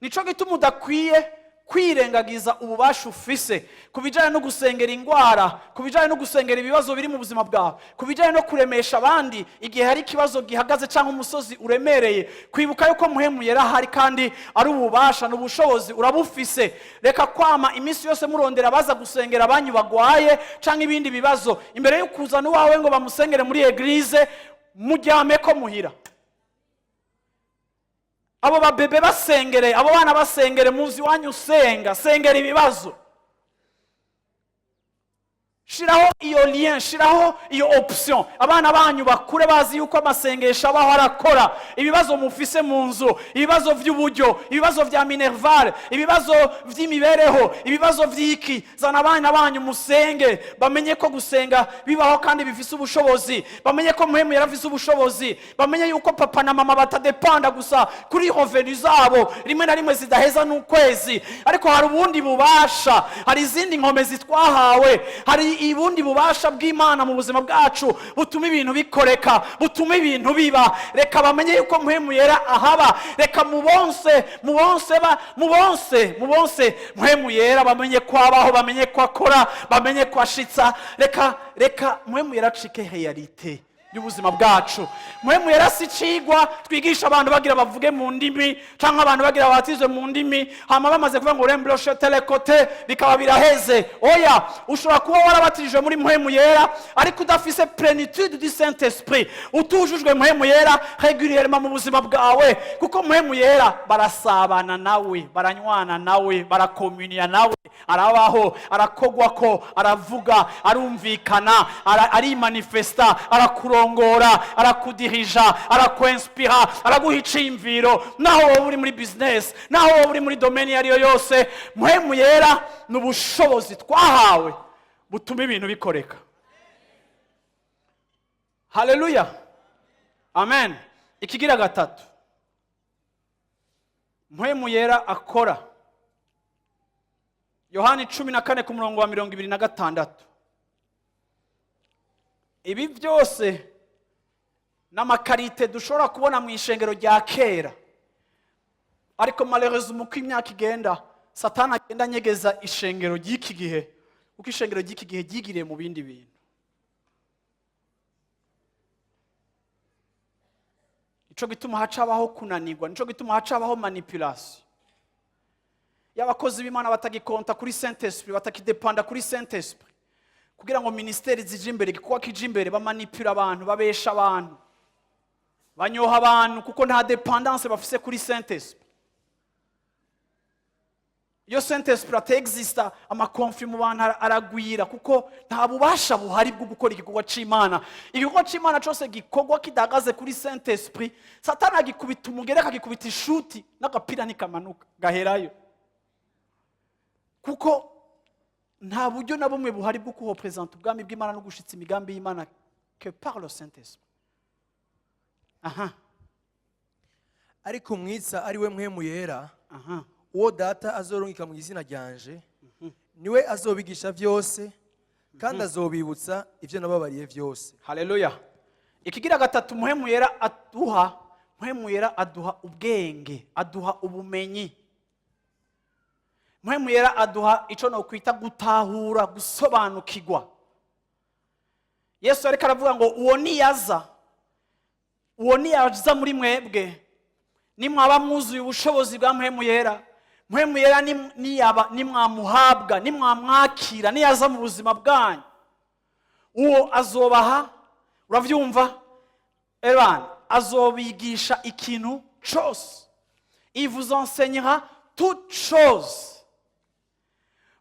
Nico gituma udakwiye kwirengagiza ububasha ufise ku bijyanye no gusengera indwara, ku bijyanye no gusengera ibibazo biri mu buzima bwawe, ku bijyanye no kuremesha abandi igihe hari ikibazo gihagaze cyangwa umusozi uremereye. Kwibuka yuko Mpwemu Yera ahari kandi ari ububasha n'ubushobozi, urabufise. Reka kwama iminsi yose murondera abaza gusengera abanyu bagwaye cyangwa ibindi bibazo. Imbere yo kuzana uwawe ngo bamusengere muri église, mujyame ko muhira abo babebe basengere, abo bana basengere muzi iwanyu. Usenga, sengera ibibazo, shiraho iyo lien, shiraho iyo option. Abana banyu bakure bazi yuko amasengesho abaho, arakora. Ibibazo mufise mu nzu, ibibazo by'uburyo, ibibazo bya minerval, ibibazo by'imibereho, ibibazo by'iki, zana abana banyu musenge, bamenye ko gusenga bibaho kandi bifise ubushobozi, bamenye ko Mpwemu yarafise ubushobozi, bamenye yuko papa na mama batadepanda gusa kuri revenu zabo, rimwe na rimwe zidaheza n'ukwezi, ariko hari ubundi bubasha, hari izindi nkomezi twahawe, hari ubundi bubasha bw'Imana mu buzima bwacu butuma ibintu bikoreka, butuma ibintu biba. Reka bamenye yuko Mpwemu Yera ahaba. Reka mubonse, mubonse ba mubonse, mubonse Mpwemu Yera, bamenye ko abaho, bamenye ko akora, bamenye ko ashitsa. Reka Mpwemu Yera acike réalité y'ubuzima bwacu. Mpwemu Yera si icigwa twigisha abantu bagira bavuge mu ndimi, cyangwa abantu bagira batizwe mu ndimi, hama bamaze kuvuga ngo rembroshe telekote bikaba biraheze. Oya, ushobora kuba warabatijwe muri Mpwemu Yera ariko udafise plénitude du Saint Esprit, utujujwe Mpwemu Yera régulièrement mu buzima bwawe, kuko Mpwemu Yera barasabana nawe, baranywana nawe, barakomuniya nawe, arabaho, arakogwako, aravuga, arumvikana, arimanifesta, arakurongora, arakudirija, arakwinspira, araguha iciyumviro. Naho wowe uri muri business, naho wowe uri muri domaine iyo ari yo yose, Mpwemu Yera ni ubushobozi twahawe butuma ibintu bikoreka. Haleluya, amen. Ikigira gatatu Mpwemu Yera akora, Yohani 14 ku murongo wa 26. Ibi byose ni ama qualités dushobora kubona mu ishengero rya kera, ariko malheureusement uko imyaka igenda, Satani agenda anyegeza ishengero ry'iki gihe, kuko ishengero ry'iki gihe ryigiriye mu bindi bintu. Nico gituma hacabaho kunanirwa, nico gituma hacabaho manipulation y'abakozi b'Imana batagikonta kuri Saint Esprit, batakidepanda kuri Saint Esprit kugira ngo ministère zije imbere, igikorwa kije imbere. Bamanipula abantu, babesha abantu, banyoha abantu, kuko nta dépendance bafise kuri Saint Esprit. Iyo Saint Esprit atexista, ama conflits mu bantu aragwira, kuko nta bubasha buhari bwo gukora igikorwa c'Imana. Igikorwa c'Imana cyose gikorwa kidahagaze kuri Saint Esprit, Satani agikubita umugere, akagikubita ishuti, n'agapira ntikamanuka, gaherayo, kuko nta buryo na bumwe buhari bwo kurepresenta ubwami bw'Imana no gushitsa imigambi y'Imana que par le Saint Esprit. Aha. Ariko umwitsa, ari we Mpwemu Yera, uwo Data azorungika mu izina ryanje, niwe azobigisha byose kandi azobibutsa ibyo nababariye byose. Haleluya! Ikigira gatatu Mpwemu Yera aduha, Mpwemu Yera aduha ubwenge, aduha ubumenyi. Mpwemu Yera aduha icyo nokwita gutahura, gusobanukirwa. Yesu ariko aravuga ngo uwo niyaza, uwo niyaza muri mwebwe, nimwaba mwuzuye ubushobozi bwa Mpwemu Yera, Mpwemu Yera niyaba, nimwamuhabwa, nimwamwakira, niyaza mu buzima bwanyu, uwo azobaha, urabyumva ebana, azobigisha ikintu cyose. Il vous enseignera toutes choses.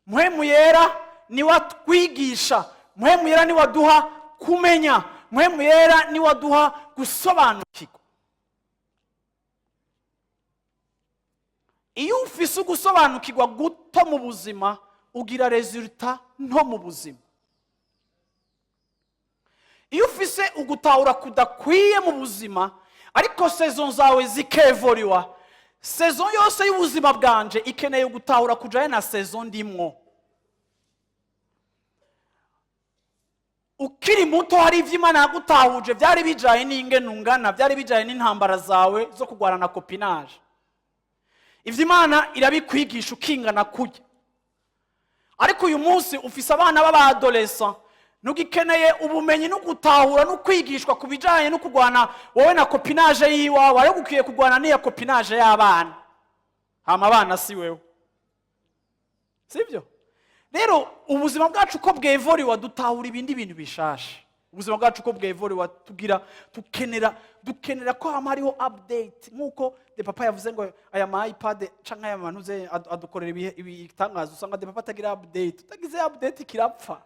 Mpwemu Yera niwe atwigisha, Mpwemu Yera niwe aduha kumenya, Mpwemu Yera niwe aduha gusobanukirwa. Iyo ufise ugusobanukirwa guto mu buzima, ugira résultat nto mu buzima. Iyo ufise ugutahura kudakwiye mu buzima, ariko saison zawe zikevoriwa, saison yose y'ubuzima bwanje ikeneye gutahura kujyanye na saison ndimwo. Ukiri muto hari ibyo Imana yagutahuje byari bijyanye n'ingene ungana, byari bijyanye n'intambara zawe zo kurwana na copinage. Ibyo Imana irabikwigisha ukingana kurya. Ariko uyu munsi ufise abana b'aba adolescents, ntugikeneye ubumenyi no gutahura no kwigishwa ku bijyanye no kurwana wowe na copinage y'iwawe, ariko ukwiye kurwana n'iya copinage y'abana. Hama abana si wewe, sibyo? Rero ubuzima bwacu uko bwevoriwa, dutahura ibindi bintu bishasha. Ubuzima bwacu uko bwevoriwa, tugira dukenera ko hama hariho update, nk'uko de papa yavuze ngo aya ma iPad canke aya manuze adukorera ibitangaza. Usanga de papa atagira update, utagize update kirapfa,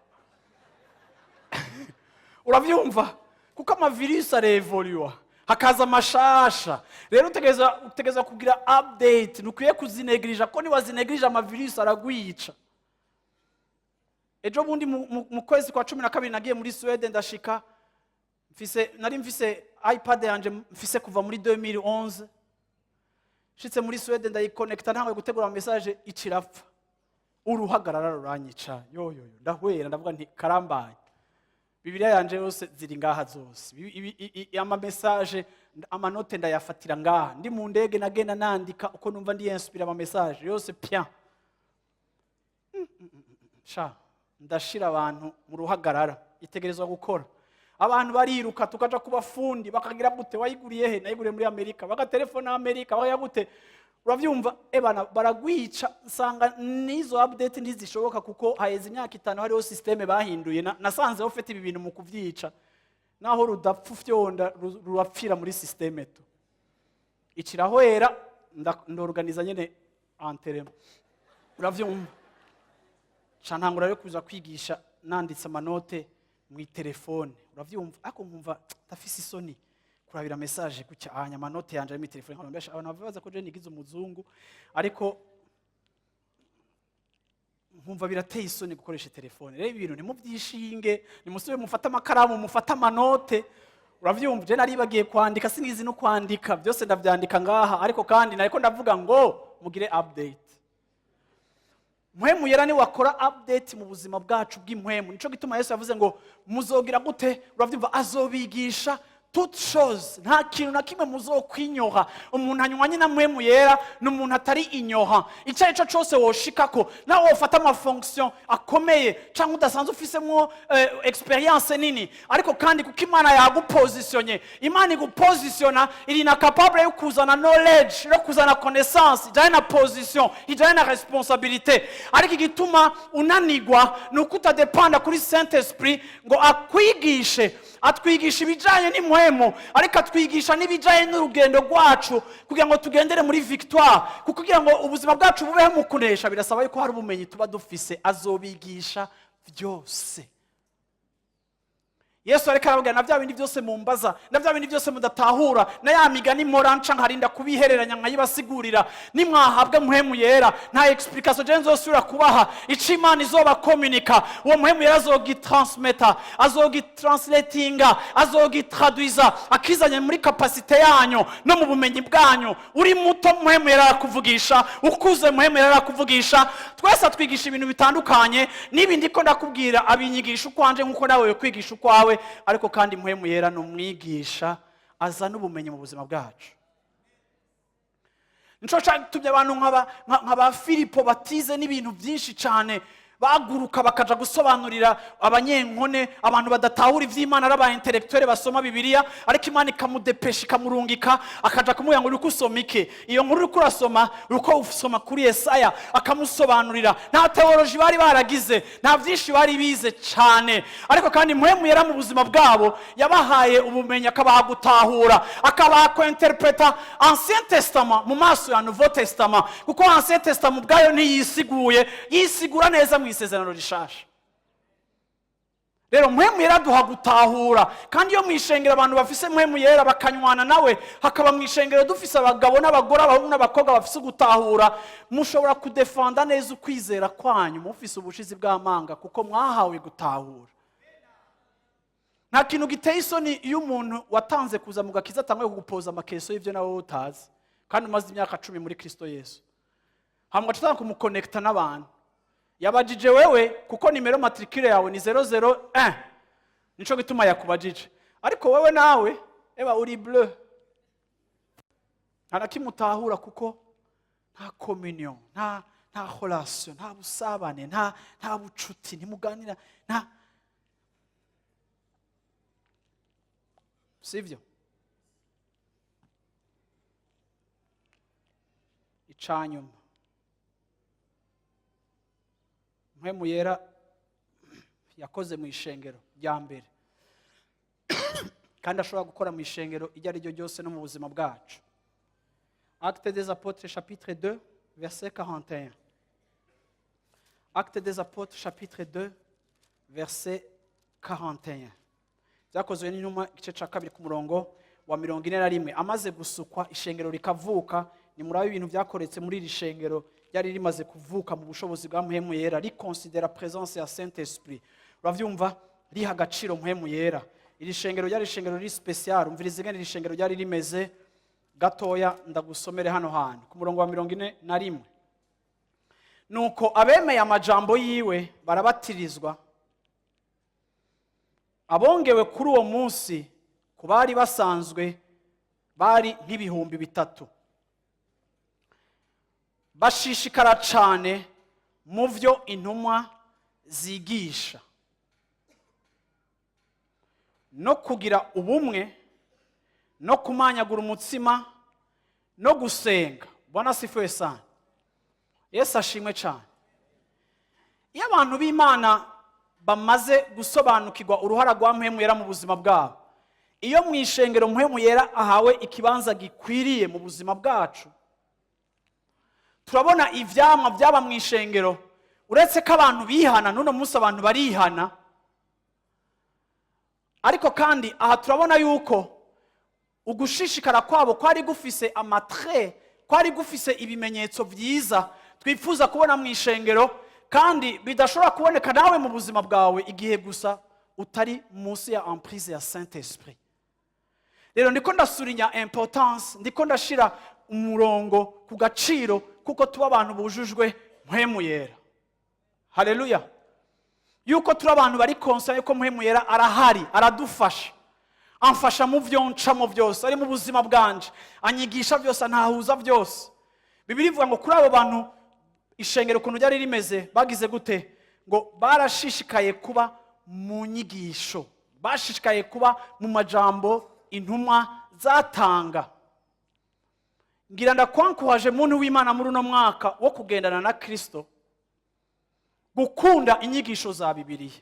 urabyumva, kuko ama virus arevoriwa, hakaza amashasha. Rero utegereza kugira update, ntukwiye kuzinegirija, ko niwazinegirije ama virus aragwica. Ejo bundi mu kwezi kwa 12 nagiye muri Suwede, ndashika mfise, nari mfise iPad yanje mfise kuva muri 2011. Nshitse muri Suwede ndayikonekita, ntangoye gutegura ama message, icirapfa, uruhagarara ruranyica. Yo yo yo, ndahwera, ndavuga nti karambaye. Bibiliya yanje yose ziri ngaha zose. Ama message, ama notes ndayafatira ngaha. Ndi mu ndege nagenda nandika uko numva ndi inspira, ama message yose pya. Sha, ndashira abantu mu ruhagarara. Itegerezwa gukora, abantu bariruka, tukaja ku bafundi, bakagira gute? Wayiguriye he? Nayiguriye muri Amerika. Bagatelefona Amerika, bakagira gute? Urabyumva ebana, baragwica. Nsanga n'izo update ntizishoboka, kuko haheze imyaka 5 hariho système bahinduye. Nasanze ufite ibi bintu mu kuvyica, naho rudapfa ufyonda, rurapfira muri système tu. Icirahwera, ndorganiza nyene enterrement, uravyumva. Ca ntangura rero kuza kwigisha nanditse ama notes mu telefone, uravyumva. Ariko nkumva ndafise isoni kurabira message gutya anya ama notes yanje ari mu telefone, nkabona mbesha abantu babaza ko je nigize umuzungu, ariko nkumva birateye isoni gukoresha telefone. Rero ibintu ntimubyishinge, nimusube mufate amakaramu, mufate ama notes, uravyumva. Je naribagiye kwandika, sinizi no kwandika, byose ndavyandika ngaha. Ariko kandi nariko ndavuga ngo mugire update. Mpwemu Yera ni wakora update mu buzima bwacu bw'impwemu. Nico gituma Yesu yavuze ngo muzogira gute? Uravyumva, azobigisha toutes choses, nta kintu na kimwe muzokwinyoha. Umuntu anywanye na Mpwemu Yera ni umuntu atari inyoha. Icyo ari cyo cyose woshikako, nawe wofata ama fonction akomeye cyangwa udasanzwe ufisemwo experience nini, ariko kandi kuko Imana yagupositionye, Imana igupositiona, iri na capable yo kuzana knowledge, yo kuzana connaissance ijyanye na position, ijyanye na responsabilité. Ariko igituma unanigwa ni uko utadepanda kuri Saint Esprit ngo akwigishe. Atwigisha ibijyanye n'impwemu, ariko atwigisha n'ibijyanye n'urugendo rwacu kugira ngo tugendere muri victoire, kuko kugira ngo ubuzima bwacu bubeho mu kunesha birasaba yuko hari ubumenyi tuba dufise. Azobigisha byose. Yesu ariko arababwira: na bya bindi byose mumbaza, na bya bindi byose mudatahura, na ya migani mpora nca nkarinda kubihereranya nkayibasigurira, nimwahabwa Mpwemu Yera, nta explication je nzosubira kubaha. Ico Imana izobakominika, uwo Mpwemu Yera azogitransmeta, azogitranslatinga, azogitraduiza, akizanye muri capacité yanyu no mu bumenyi bwanyu. Uri muto, Mpwemu Yera arakuvugisha. Ukuze, Mpwemu Yera arakuvugisha. Twese atwigisha ibintu bitandukanye. N'ibi ndiko ndakubwira, abinyigisha ukwanje nk'uko nawe kwigisha ukwawe. Ariko kandi Mpwemu Yera ni umwigisha, azana ubumenyi mu buzima bwacu. Nico cyatumye abantu nk'aba Filipo batize n'ibintu byinshi cyane baguruka bakaja gusobanurira abanyenkone, abantu badatahura ivy'Imana, ari aba intellectuel basoma Bibiliya, ariko Imana ikamudepesha, ikamurungika, akaja kumubwira ngo: "Uriko usoma iki? Iyo nkuru uriko urasoma, uriko usoma kuri Yesaya." Akamusobanurira. Nta théologie bari baragize, nta byinshi bari bize cyane, ariko kandi Mpwemu Yera mu buzima bwabo yabahaye ubumenyi, akabaha gutahura, akabaha kwinterpreta Ancien Testament mu maso ya Nouveau Testament, kuko Ancien Testament ubwayo ntiyisiguye, yisigura neza mu Isezerano Rishasha. Rero Mpwemu Yera duha gutahura. Kandi iyo mu ishengero abantu bafise Mpwemu Yera bakanywana nawe, hakaba mu ishengero dufise abagabo n'abagore, abahungu n'abakobwa bafise gutahura, mushobora kudefanda neza ukwizera kwanyu mufise ubushizi bw'amanga, kuko mwahawe gutahura. Nta kintu giteye isoni iyo umuntu watanze kuza mu gakiza atanguye kugupoza amakeso y'ibyo nawe utazi, kandi umaze imyaka 10 muri Kristo Yesu, hanyuma ugaca utanga kumukonekita n'abantu. Yabajije wewe kuko numéro matricule yawe ni 001, nico gituma yakubajije. Ariko wewe nawe eba uri bleu, nta na kimwe utahura, kuko nta communion, nta relation, nta busabane, nta bucuti, ntimuganira, nta sivyo. Icanyuma Mpwemu Yera yakoze mu ishengero rya mbere, kandi ashobora gukora mu ishengero iryo ari ryo ryose no mu buzima bwacu. Acte des Apôtres chapitre 2 verset 41. Acte des Apôtres chapitre 2 verset 41. Byakozwe n'Intumwa, igice cya kabiri, ku murongo wa 41. Amaze gusukwa, ishengero rikavuka. Ni muri ibintu byakoretse muri iri shengero ryari rimaze kuvuka mu bushobozi bwa Mpwemu Yera, rikonsidera présence ya Saint Esprit, uravyumva, riha agaciro Mpwemu Yera. Iri shengero ryari ishengero riri spécial. Umviriza ingene iri shengero ryari rimeze gatoya, ndagusomere hano hantu ku murongo wa 41. Nuko abemeye amajambo yiwe barabatirizwa. Abongewe kuri uwo munsi ku bari basanzwe bari nk'ibihumbi 3. Bashishikara cyane mu byo intumwa zigisha no kugira ubumwe no kumanyagura umutsima no gusenga. Bwana asifiwe sana. Yesu ashimwe cyane. Iyo abantu b'Imana bamaze gusobanukirwa uruhara rwa Mpwemu Yera mu buzima bwabo, iyo mu ishengero Mpwemu Yera ahawe ikibanza gikwiriye mu buzima bwacu, turabona ivyamwa byaba mu ishengero. Uretse ko abantu bihana, n'uno munsi abantu barihana, ariko kandi aha turabona yuko ugushishikara kwabo kwari gufise ama traits, kwari gufise ibimenyetso byiza twifuza kubona mu ishengero, kandi bidashobora kuboneka nawe mu buzima bwawe igihe gusa utari munsi ya emprise ya Saint Esprit. Rero ndiko ndasurinya importance, ndiko ndashira umurongo ku gaciro kuko tuba abantu bujujwe Mpwemu Yera. Haleluya! Yuko turi abantu bari conscients yuko Mpwemu Yera arahari, aradufasha, amfasha mu byo ncamo byose, ari mu buzima bwanje, anyigisha byose, antahuza byose. Bibiliya ivuga ngo kuri abo bantu, ishengero ukuntu ryari rimeze, bagize gute? Ngo barashishikaye kuba mu nyigisho, bashishikaye kuba mu majambo intumwa zatanga. Ngira ndakwankuhaje, muntu w'Imana, muri uno mwaka wo kugendana na Kristo, gukunda inyigisho za Bibiliya.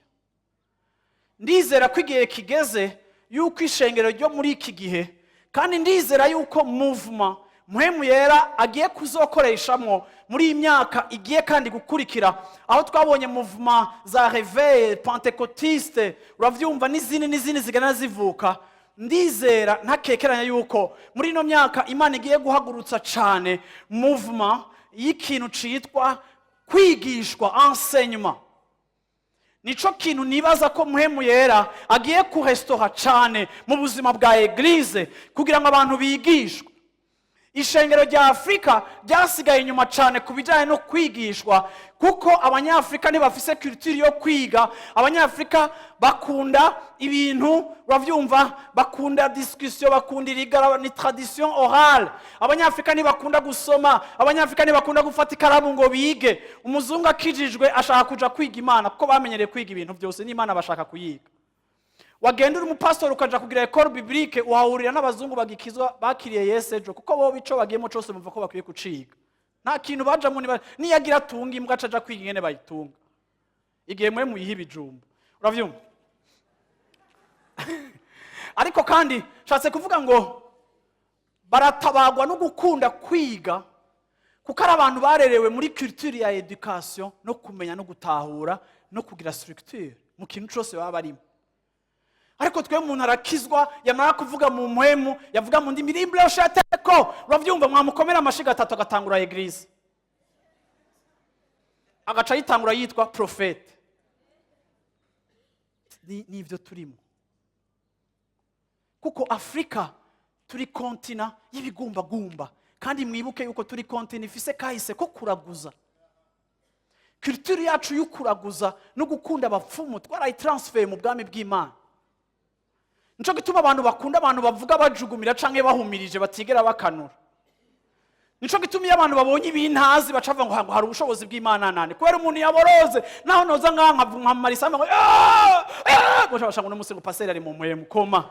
Ndizera ko igihe kigeze Yuko ishengero ryo muri iki gihe, kandi ndizera yuko mouvement Mpwemu Yera agiye kuzokoreshamwo muri iyi myaka igiye kandi gukurikira, aho twabonye mouvement za réveil pentecôtiste, uravyumva, n'izindi n'izindi zigana zivuka, ndizera ntakekeranya yuko muri ino myaka Imana igiye guhagurutsa cane mouvement y'ikintu citwa kwigishwa, enseignement. Nico kintu nibaza ko Mpwemu Yera agiye kuresitora cane mu buzima bwa église, kugira ngo abantu bigishwe. Ishengero rya Afurika ryasigaye inyuma cyane ku bijyanye no kwigishwa, kuko Abanyafurika ntibafise culture yo kwiga. Abanyafurika bakunda ibintu, urabyumva, bakunda discussion, bakunda irigara, ni tradition orale. Abanyafurika ntibakunda gusoma, Abanyafurika ntibakunda gufata ikaramu ngo bige. Umuzungu akijijwe ashaka kuja kwiga Imana, kuko bamenyereye kwiga ibintu byose, n'Imana bashaka kuyiga. Wagenda uri umupasitori ukaja kugira école biblique, uhahurira n'abazungu bagikizwa, bakiriye Yesu ejo, kuko bo ico bagiyemo cose bumva ko bakwiye kuciga. Nta kintu bajamo. Niba niyagira atunga imbwa, aca aja kwiga ingene bayitunga, igihe mwe muyiha ibijumba, uravyumva. Ariko kandi nshatse kuvuga ngo baratabagwa no gukunda kwiga, kuko ari abantu barerewe muri culture ya éducation no kumenya no gutahura no kugira structure mu kintu cose baba barimo. Ariko twe, umuntu arakizwa, yamara kuvuga mu mpwemu, yavuga mu ndimi rimbloshateko, urabyumva, mwamukomera amashiga atatu, agatangura église, agaca yitangura yitwa prophète. Nivyo turimo, kuko Afurika turi continent y'ibigumbagumba. Kandi mwibuke yuko turi continent ifise kahise ko kuraguza. Culture yacu yo kuraguza no gukunda abapfumu twarayitransfeye mu bwami bw'Imana. Nico gituma abantu bakunda abantu bavuga bajugumira canke bahumirije, batigera bakanura. Nico gituma iyo abantu babonye ibintazi baca bavuga ngo hari ubushobozi bw'Imana. Nane kubera umuntu yaboroze, naho noza ngaha nkamara isamba ngo "Ah! Ah!" Baca bashanga uno munsi ngo paseri ari mu mpwemu koma,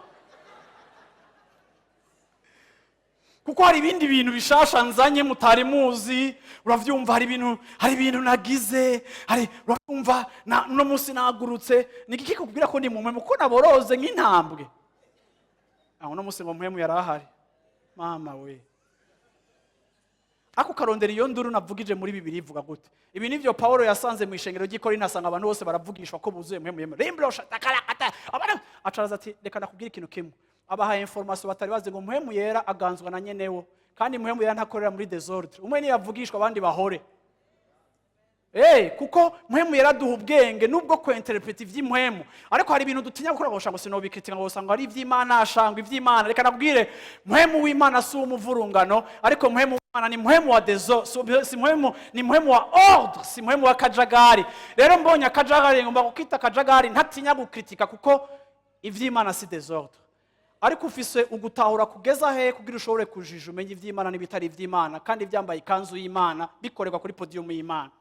kuko hari ibindi bintu bishasha nzanye mutari muzi, uravyumva. Hari ibintu nagize, hari, uravyumva, na uno munsi nagurutse. Ni iki kikubwira ko ndi mu mpwemu? Kuko naboroze nk'intambwe. Aho uno munsi ngo mpwemu yari ahari, mama we. Ako karondera iyo nduru navugije muri Bibiri ivuga gute? Ibi nivyo Paulo yasanze mu ishengero ry'i Korinto, asanga abantu bose baravugishwa ko buzuye Mpwemu Yera, rimbrosha takarakata. Abantu acaraza ati: "Reka nakubwira ikintu kimwe." Abahaye information batari bazi ngo Mpwemu Yera aganzwa na nyenewo, kandi Mpwemu Yera ntakorera muri désordre. Umwe niyavugishwa, abandi bahore. Kuko Mpwemu Yera aduha ubwenge nubwo kwinterpreta ivy'impwemu, ariko hari ibintu dutinya gukora ngo ngo sinobikritika, ngo usanga ari ivy'Imana, ashangwa ivy'Imana. Reka nakubwire, Mpwemu w'Imana si umuvurungano, ariko Mpwemu w'Imana ni mpwemu wa dezo si mpwemu, ni mpwemu wa ordre, si mpwemu wa kajagari. Rero mbonye akajagari ngomba kukita akajagari, ntatinya gukritika, kuko ivy'Imana si désordre. Ariko ufise ugutahura kugeza hehe kugira ushobore kujija, umenye ivy'Imana n'ibitari ivy'Imana, kandi byambaye ikanzu y'Imana, bikorerwa kuri podium y'Imana?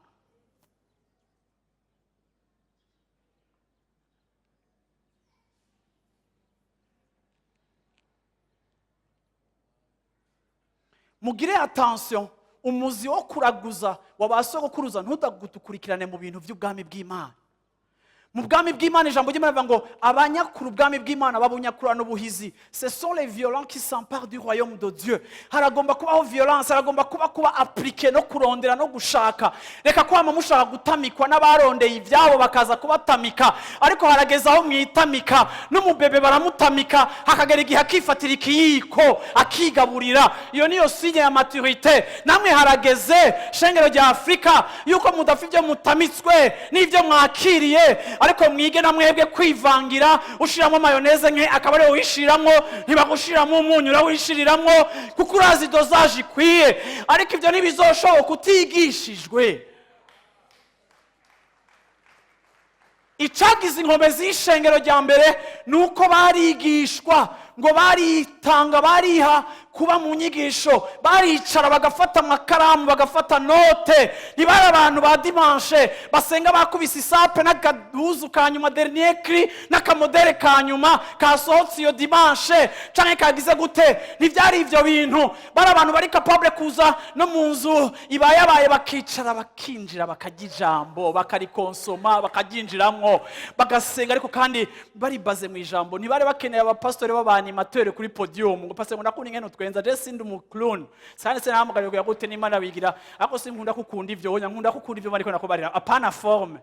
Mugire attention, umuzi wo kuraguza wa ba sogokuruza ntudagudukurikirane mu bintu by'ubwami bw'Imana. Mu bwami bw'Imana, ijambo ry'Imana rivuga ngo abanyakura ubwami bw'Imana babunyakurana ubuhizi. Ce sont les violents qui s'emparent du royaume de Dieu. Haragomba kubaho violence, haragomba kuba appliqué no kurondera no gushaka. Reka kwama mushaka gutamikwa n'abarondeye ibyabo bakaza kubatamika, ariko harageze aho mwitamika. N'umubebe baramutamika, hakagera igihe akifatira ikiyiko akigaburira. Iyo niyo signe ya maturité. Namwe harageze, shengero rya Afurika, yuko mudafite ibyo mutamitswe n'ibyo mwakiriye, ariko mwige na mwebwe kwivangira. Ushiramo mayonnaise nke akaba ariwe wishiriramo, ntibagushiramo umunyu, urawishiriramwo kuko urazi dosage ikwiye. Ariko ibyo ntibizoshoboka utigishijwe. Icagize inkombe z'ishengero rya mbere ni uko barigishwa, ngo baritanga, bariha. Kuba mu nyigisho, baricara bagafata amakaramu, bagafata note. Ntibari abantu ba dimanche basenga bakubise isape n'agahuzu ka nyuma, dernier cri, n'aka modèle ka nyuma kasohotse iyo dimanche canke kagize gute. Ntibyari ivyo bintu. Bari abantu bari capable kuza no mu nzu ibayabaye, bakicara, bakinjira, bakarya ijambo, bakarikonsoma, bakaryinjiramwo, bagasenga, ariko kandi bari baze mu ijambo. Ntibari bakeneye abapasitori b'aba animateurs kuri podium ngo: "Pastor, ngo ndakunda ingene utwenza." Je sindi umu clown sane, sinahamagariwe kugira gute n'Imana bigira, ariko sinkunda kukunda ivyo onya, nkunda kukunda ivyo bariko nakubarira, apana forme.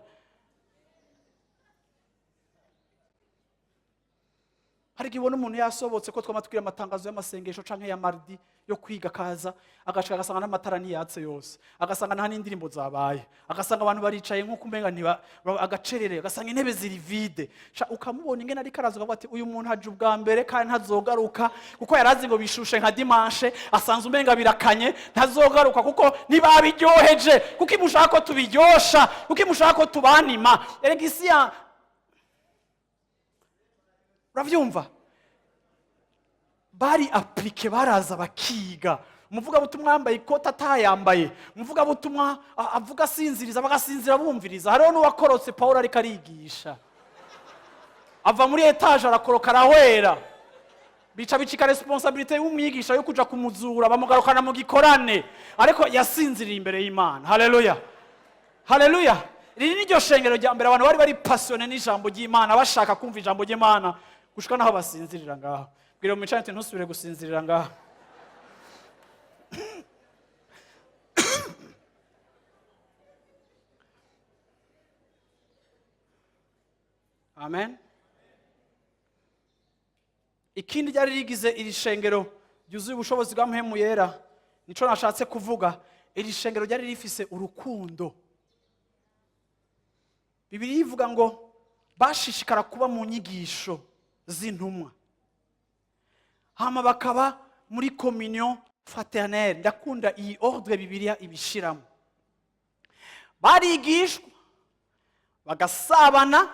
Hari igihe ubona umuntu yasobotse ko twama tubwira amatangazo y'amasengesho canke ya mardi yo kwiga, akaza agashika agasanga n'amatara ntiyatse yose, agasanga nta n'indirimbo zabaye, agasanga abantu baricaye nk'uko umenga ntiba agacerere, agasanga intebe ziri vide. Sha, ukamubona ingene ariko araza, ukavuga ati: "Uyu muntu aje ubwa mbere kandi ntazogaruka," kuko yarazi ngo bishushe nka dimanche, asanze umenga birakanye, ntazogaruka kuko ntibabiryoheje. Kuko imushaka ko tubiryosha, kuko imushaka ko tubanima. Erega isi ya, urabyumva, bari appliqués, baraza bakiga. Umuvugabutumwa yambaye ikoti, atayambaye, umuvugabutumwa avuga asinziriza, bagasinzira bumviriza. Hariho n'uwakorotse Paul ariko arigisha, ava muri étage arakoroka, arahwera, bica bicika responsabilité y'umwigisha yo kuja kumuzura, bamugarukana mu gikorane, ariko yasinziriye imbere y'Imana. Haleluya, haleluya! Iri ni ryo shengero rya mbere abantu bari bari passionnés n'ijambo ry'Imana, bashaka kumva ijambo ry'Imana gushika naho basinzirira ngaho. Bwira mu micane ati: "Ntusubire gusinzirira ngaho." Amen. Ikindi ryari rigize iri shengero ryuzuye ubushobozi bwa Mpwemu Yera, nico nashatse kuvuga, iri shengero ryari rifise urukundo. Bibiliya ivuga ngo bashishikara kuba mu nyigisho z'intumwa, hama bakaba muri communion fraternelle. Ndakunda iyi ordre Bibiliya ibishiramo. Barigishwa, bagasabana,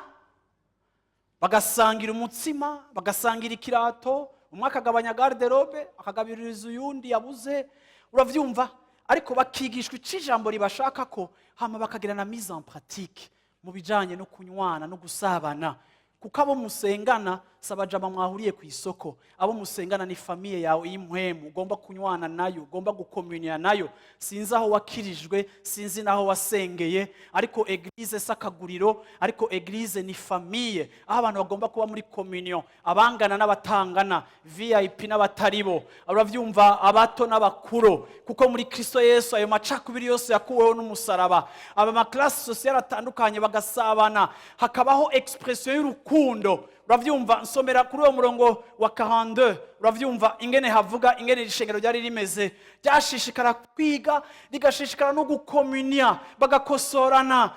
bagasangira umutsima, bagasangira ikirato, umwe akagabanya garde-robe akagabiriza uyundi yabuze, uravyumva, ariko bakigishwa ico ijambo ribashaka ko, hama bakagira na mise en pratique mu bijanye no kunywana no gusabana, kuko abo musengana si abajama mwahuriye ku isoko. Abo musengana ni famille yawe y'impwemu, ugomba kunywana nayo, ugomba gukomuniya nayo. Sinzi aho wakirijwe, sinzi n'aho wasengeye, ariko église si akaguriro, ariko église ni famille, aho abantu bagomba kuba muri communion, abangana n'abatangana, VIP n'abatari bo, urabyumva, abato n'abakuru, kuko muri Kristo Yesu ayo macakubiri yose yakuweho n'umusaraba. Aba ma classes sociales atandukanye bagasabana, hakabaho expression y'urukundo, urabyumva. Nsomera kuri uwo murongo wa 42, urabyumva ingene havuga ingene iri shengero ryari rimeze: ryashishikara kwiga, rigashishikara no gukomunia, bagakosorana,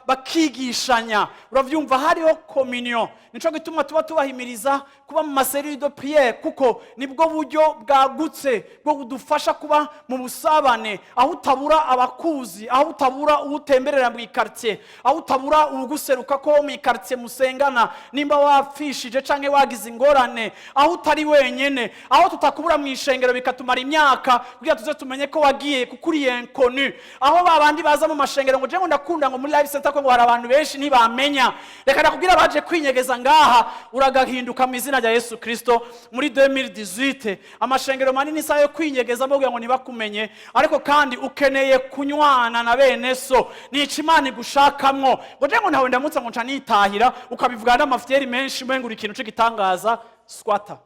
bakigishanya, urabyumva, hariho communion. Nico gituma tuba tubahimiriza kuba mu ma cellules de prière, kuko nibwo buryo bwagutse bwo budufasha kuba mu busabane, aho utabura abakuzi, aho utabura uwutemberera mu i quartier, aho utabura uwuguseruka ko mu i quartier musengana nimba wapfishije canke wagize ingorane, aho utari wenyene, aho tutakubura mu ishengero bikatumara imyaka kugira tuze tumenye ko wagiye, kuko uri inconnu, aho babandi baza mu mashengero ngo: "Je ngo ndakunda ngo muri Life Center ko ngo hari abantu benshi ntibamenya." Reka nakubwira, baje kwinyegeza ngaha, uragahinduka mu izina rya Yesu Kristo. Muri 2018 amashengero manini isaha yo kwinyegeza kugira ngo ntibakumenye, ariko kandi ukeneye kunywana na bene so. Nica Imana igushakamwo ngo: "Je ngo ntawe ndamutsa, ngo nca nitahira," ukabivuga n'amafyeri menshi, umenga uri ikintu c'igitangaza. Squatter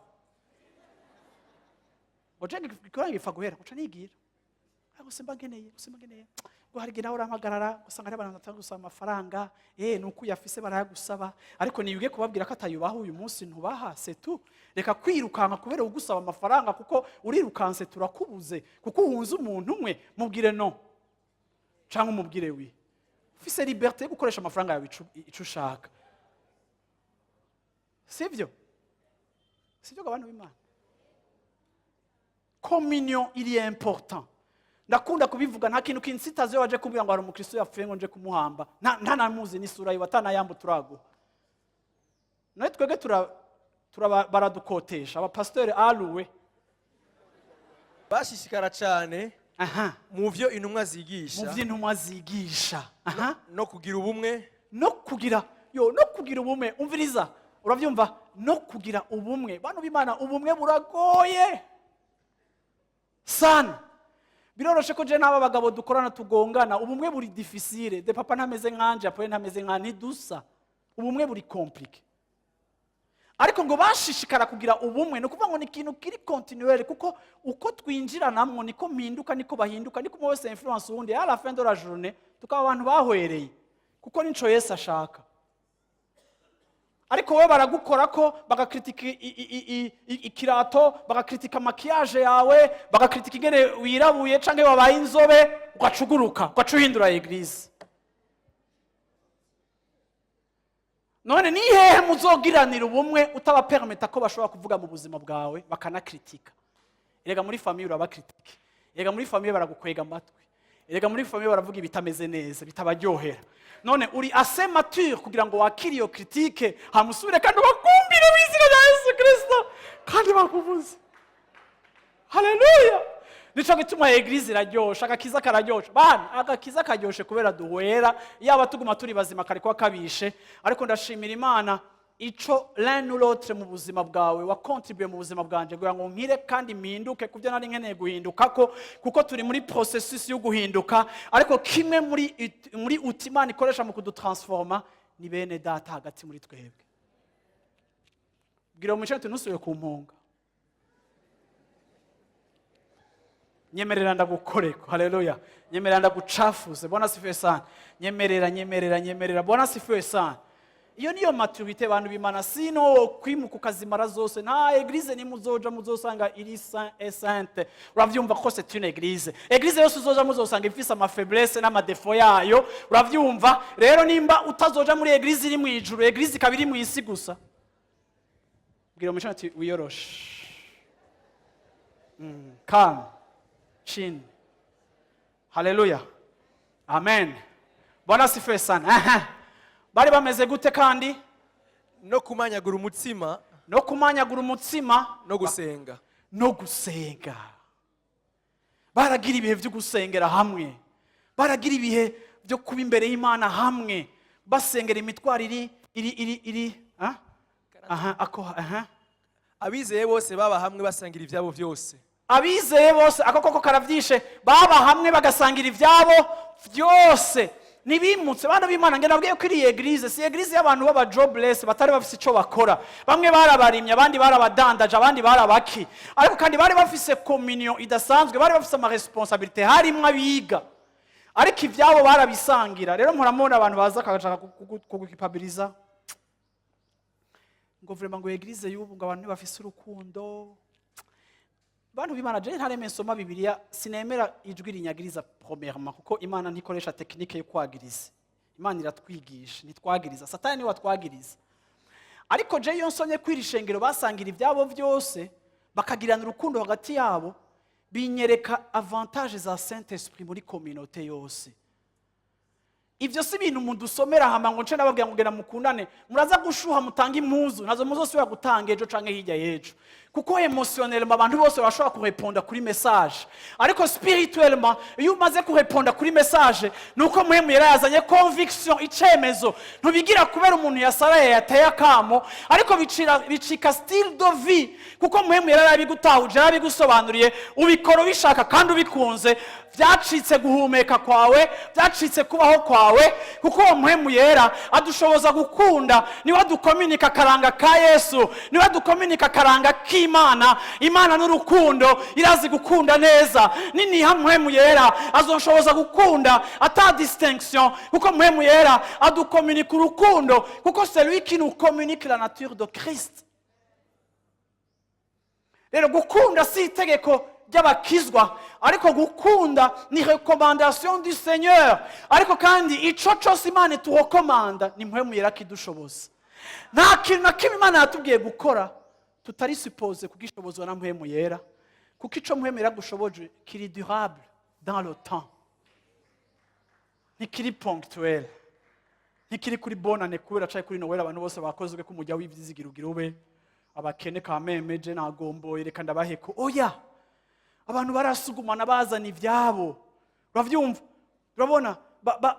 ngo: "Je igikorane gipfa guhera ngo nca nigira, ngo simba nkeneye, ngo simba nkeneye, ngo hari igihe nawe urampagarara usanga hari abantu batanga gusaba amafaranga." Nuko uyafise barayagusaba, ariko niyuge kubabwira ko atayubaha uyu munsi ntubaha setu. Reka kwirukanka kubera ugusaba amafaranga, kuko urirukanse turakubuze, kuko uhunze umuntu umwe. Mubwire no cyangwa umubwire oui. Ufise liberté yo gukoresha amafaranga yawe ico ushaka, sibyo? Sibyo, abantu b'Imana? Communion iri important, ndakunda kubivuga. Nta kintu kinsitaza iyo waje kumbwira ngo hari umukristo yapfuye, ngo nje kumuhamba, ntanamuzi n'isura yiwe, atanayamba turaguha. Nawe twebwe baradukodesha abapasitori aruwe. Bashishikara cyane mu byo intumwa mu zigisha vy'intumwa zigisha, aha, no kugira ubumwe, no kugira ubumwe. Umviriza, urabyumva? No kugira ubumwe. Bantu b'Imana, ubumwe buragoye sana. Biroroshe ko je n'aba bagabo dukorana tugongana. Ubumwe buri difficile. De papa ntameze nkanje, apoye ntameze nka, ntidusa. Ubumwe buri compliqué. Ariko ngo bashishikara kugira ubumwe, ni ukuvuga ngo ni ikintu kiri continuel, kuko uko twinjiranamwo niko mpinduka, niko bahinduka, niko umwe wese influence uwundi. À la fin de la journée tukaba abantu bahwereye, kuko nico Yesu ashaka. Ariko wowe baragukora ko bagakritika ikirato, bagakritika maquillage yawe, bagakritika ingene wirabuye canke wabaye inzobe, ugacuguruka, ugaca uhindura église. None ni hehe muzogiranira ubumwe utabapermeta ko bashobora kuvuga mu buzima bwawe, bakanakritika? Erega muri famille urabakritika, erega muri famille baragukwega amatwi, erega muri famille baravuga ibitameze neza, bitabaryohera. None uri assez mature kugira ngo wakire iyo critique, hamusubire kandi ubakumbire mu izina rya Yesu Kristo kandi bakuvuze? Haleluya! Nico gituma église iraryoshe, agakiza kararyoshe bana. Agakiza karyoshe kubera duhwera. Yaba tuguma turi bazima kare kuba kabishe. Ariko ndashimira Imana ico l'un ou l'autre mu buzima bwawe wakontribuye mu buzima bwanje kugira ngo nkire kandi mpinduke ku byo nari nkeneye guhindukako, kuko turi muri processus yo guhinduka. Ariko kimwe muri outil Imana ikoresha mu kudutransforma ni bene data hagati muri twebwe. Bwira umuco ati: "Ntusubire ku mpunga, nyemerera ndagukoreko." Haleluya! Nyemerera ndagucafuze. Bwana asifiwe sana. Nyemerera, nyemerera, nyemerera. Bwana asifiwe sana. Iyo niyo maturité, bantu b'Imana. Sino kwimuka ukazimara zose, nta église nimuzoja muzosanga iri saint et sainte. Uravyumva ko c'est une église. Église yose uzoja muzosanga ifise amafaiblesse n'amadéfauts yayo. Uravyumva rero, nimba utazoja muri église iri mu ijuru, église ikaba iri mu isi gusa. Bwira umuco ati: "Wiyoroshe." Calme, chini. Haleluya, amen. Bwana asifiwe sana. Aha. Bari bameze gute kandi? No kumanyagura umutsima, no kumanyagura umutsima, no gusenga. No gusenga. Baragira ibihe byo gusengera hamwe, baragira ibihe byo kuba imbere y'Imana hamwe, basengera imitwaro iri ah? Aha, ako aha. Abizeye bose baba hamwe, basangira ibyabo byose. Abizeye bose, ako koko karavyishe, baba hamwe bagasangira ibyabo byose, ntibimutse. Bana b'Imana, nge nabwiye ko iri église si église y'abantu b'aba jobless batari bafise ico bakora. Bamwe barabarimye, abandi barabadandaje, abandi barabaki, ariko kandi bari bafise communion idasanzwe, bari bafise amaresponsabilités, harimwo abiga, ariko ibyabo barabisangira. Rero muramubona abantu baza akashaka kugukipabiliza ngo vraiment ngo église y'ubu ngo abantu ntibafise urukundo. Bantu b'Imana, je ntareme nsoma Bibiliya, sinemera ijwi rinyagiriza. Premièrement, kuko Imana ntikoresha technique yo kwagiriza. Imana iratwigisha, ntitwagiriza. Satani niwe watwagiriza. Ariko je iyo nsomye kwiri shengero basangira ibyabo byose, bakagirana urukundo hagati yabo, binyereka avantage za Saint Esprit muri communauté yose. Ibyo si ibintu mudusomera hama ngo nce nababwira ngo genda mukundane. Muraza gushuha, mutange impuzu, nazo muzosubira gutanga ejo canke hirya y'ejo, kuko émotionnellement abantu bose bashobora kureponda kuri message. Ariko spirituellement, iyo umaze kureponda kuri message, nuko Muhemu yari yazanye conviction, icemezo. Ntubigira kubera umuntu yasaraye yateye akamo, ariko bicika style de vie, kuko Muhemu yari yarabigutahuje, yarabigusobanuriye, ubikora ubishaka kandi ubikunze. Byacitse guhumeka kwawe, byacitse kubaho kwawe, kuko uwo Muhemu Yera adushoboza gukunda. Niwe adukominika akaranga ka Yesu, niwe adukominika akaranga k'Imana. Imana n'urukundo, irazi gukunda neza. Niniha Muhemu Yera azonshoboza gukunda ata distinction, kuko Muhemu Yera adukominika urukundo, kuko c'est lui qui nous communique la nature de Christ. Rero gukunda si itegeko ry'abakizwa, ariko gukunda ni recommandation du Seigneur. Ariko kandi ico cose Imana iturekomanda ni Mpwemu Yera kidushoboza. Nta kintu na kimwe Imana yatubwiye gukora tutari supposé kugishobozwa na Mpwemu Yera, kuko ico Mpwemu Yera gushoboje kiri durable dans le temps, ntikiri ponctuel, ntikiri kuri bonane kubera canke kuri Noël. Abantu bose bakozwe ko umujya w'ivyizigiro ugira ube abakene kameme, je nagomboye, reka ndabaheko. Oya. Abantu barasugumana, bazana ibyabo, urabyumva? Urabona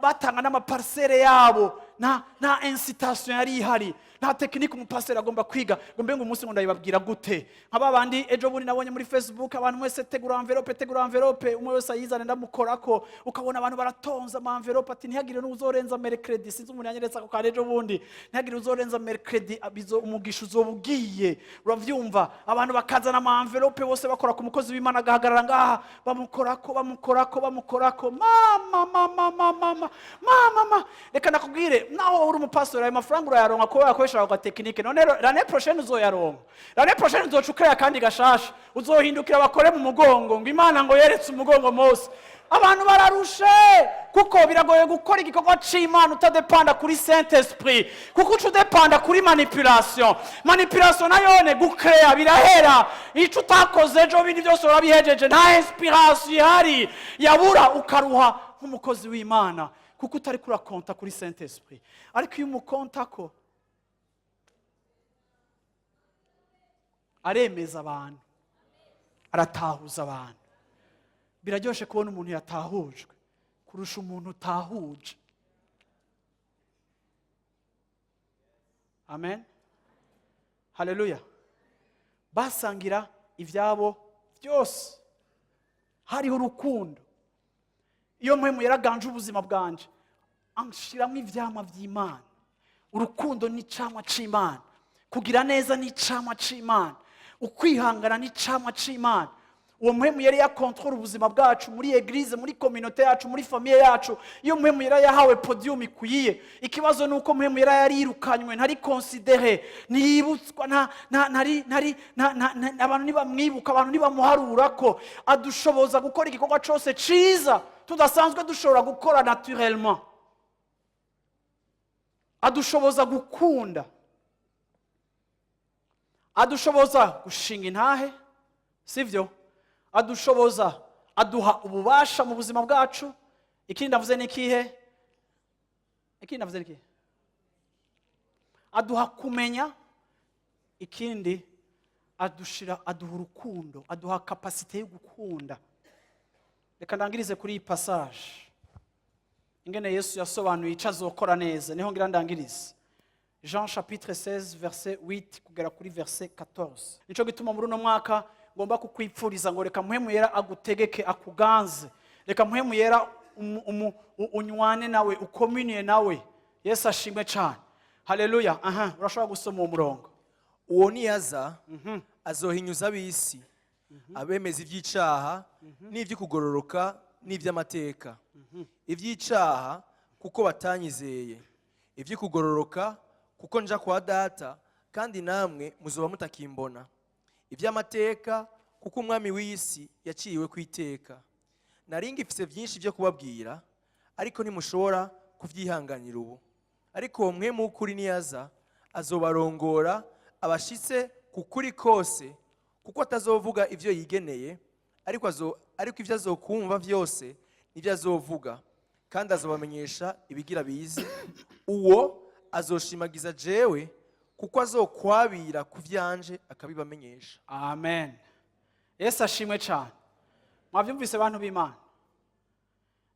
batanga n'amaparcelles yabo. Nta incitation yari ihari, nta technique. Umupasiteri agomba kwiga ngo mbe ngo umunsi ngo ndabibabwira gute? Nka ba bandi ejo bundi nabonye muri Facebook, abantu mwese tegura enveloppe, tegura enveloppe, umwe wese ayizane ndamukorako. Ukabona abantu baratonza ama enveloppe, ati ntihagire n'uzorenza mercredi. Sinzi umuntu yanyeretse ako kantu ejo bundi, ntihagire uzorenza mercredi, umugisha uzoba ugiye, uravyumva? Abantu bakazana ama enveloppe bose bakora ku mukozi w'Imana, agahagarara ngaha, bamukorako, bamukorako, bamukorako. Mama, mama, mama, mama, mama, reka nakubwire, naho uri umupastori, ayo mafaranga urayaronka kuba wakoresha ako technique. None rero l'année prochaine uzoyaronka, l'année prochaine uzoca ukreye akandi gashasha, uzohindukira bakore mu mugongo ngo Imana ngo yeretse umugongo Mose. Abantu bararushe, kuko biragoye gukora igikorwa c'Imana utadepanda kuri Saint Esprit, kuko uca udepanda kuri manipulation. Manipulation nayone gukeya birahera, ico utakoze ejo bindi byose urabihejeje, nta inspiration ihari yabura, ukaruha nk'umukozi w'Imana kuko utari kurakonta kuri Saint Esprit. Ariko iyo umukontako, aremeza abantu, aratahuza abantu. Biraryoshe kubona umuntu yatahujwe kurusha umuntu utahuje. Amen, haleluya. Basangira ibyabo byose, hariho urukundo. Iyo Mpwemu yaraganje ubuzima bwanje, anshiramo ivyamwa vy'Imana. Urukundo ni icamwa c'Imana, kugira neza ni icamwa c'Imana, ukwihangana ni icamwa c'Imana. Uwo Mpwemu yari yakontorora ubuzima bwacu muri église, muri communauté yacu, muri famille yacu. Iyo Mpwemu yari yahawe podium ikwiye. Ikibazo ni uko Mpwemu yari yarirukanywe, ntari considéré, ntiyibutswa, nta nta ntari ntari nta abantu ntibamwibuka, abantu ntibamuharura ko adushoboza gukora igikorwa cyose ciza tudasanzwe dushobora gukora naturellement. Adushoboza gukunda, adushoboza gushinga intahe, sibyo? Adushoboza, aduha ububasha mu buzima bwacu. Ikindi navuze ni ikihe? Ikindi navuze ni ikihe? Aduha kumenya. Ikindi adushira, aduha urukundo, aduha capacité yo gukunda. Reka ndangirize kuri iyi passage, ingene Yesu yasobanuye icyo azokora neza, niho ngira ndangirize. Jean chapitre 16 verset 8 kugera kuri verset 14. Nico gituma muri uno mwaka ngomba kukwipfuriza ngo reka Mpwemu Yera agutegeke, akuganze. Reka Mpwemu Yera unywane nawe, ukominiye nawe. Yesu ashimwe cyane, haleluya. Aha urashobora gusoma uwo murongo. Uwo niyaza, azohinyuza ab'isi, abemeza iby'icaha n'iby'ukugororoka n'iby'amateka. Iby'icaha, kuko batanyizeye; iby'ukugororoka, kuko nja kwa Data kandi namwe muzoba mutakimbona; iby'amateka, kuko umwami w'isi yaciriwe ku iteka. Nari ngifise byinshi byo kubabwira, ariko ntimushobora kubyihanganira ubu. Ariko uwo Mpwemu w'ukuri niyaza, azobarongora abashitse ku kuri kose, kuko atazovuga ibyo yigeneye, ariko ibyo azokumva byose nibyo azovuga, kandi azobamenyesha ibigira bize. Uwo azoshimagiza jewe, kuko azokwabira ku vyanje akabibamenyesha. Amen, Yesu ashimwe cyane. Mwabyumvise, bantu b'Imana?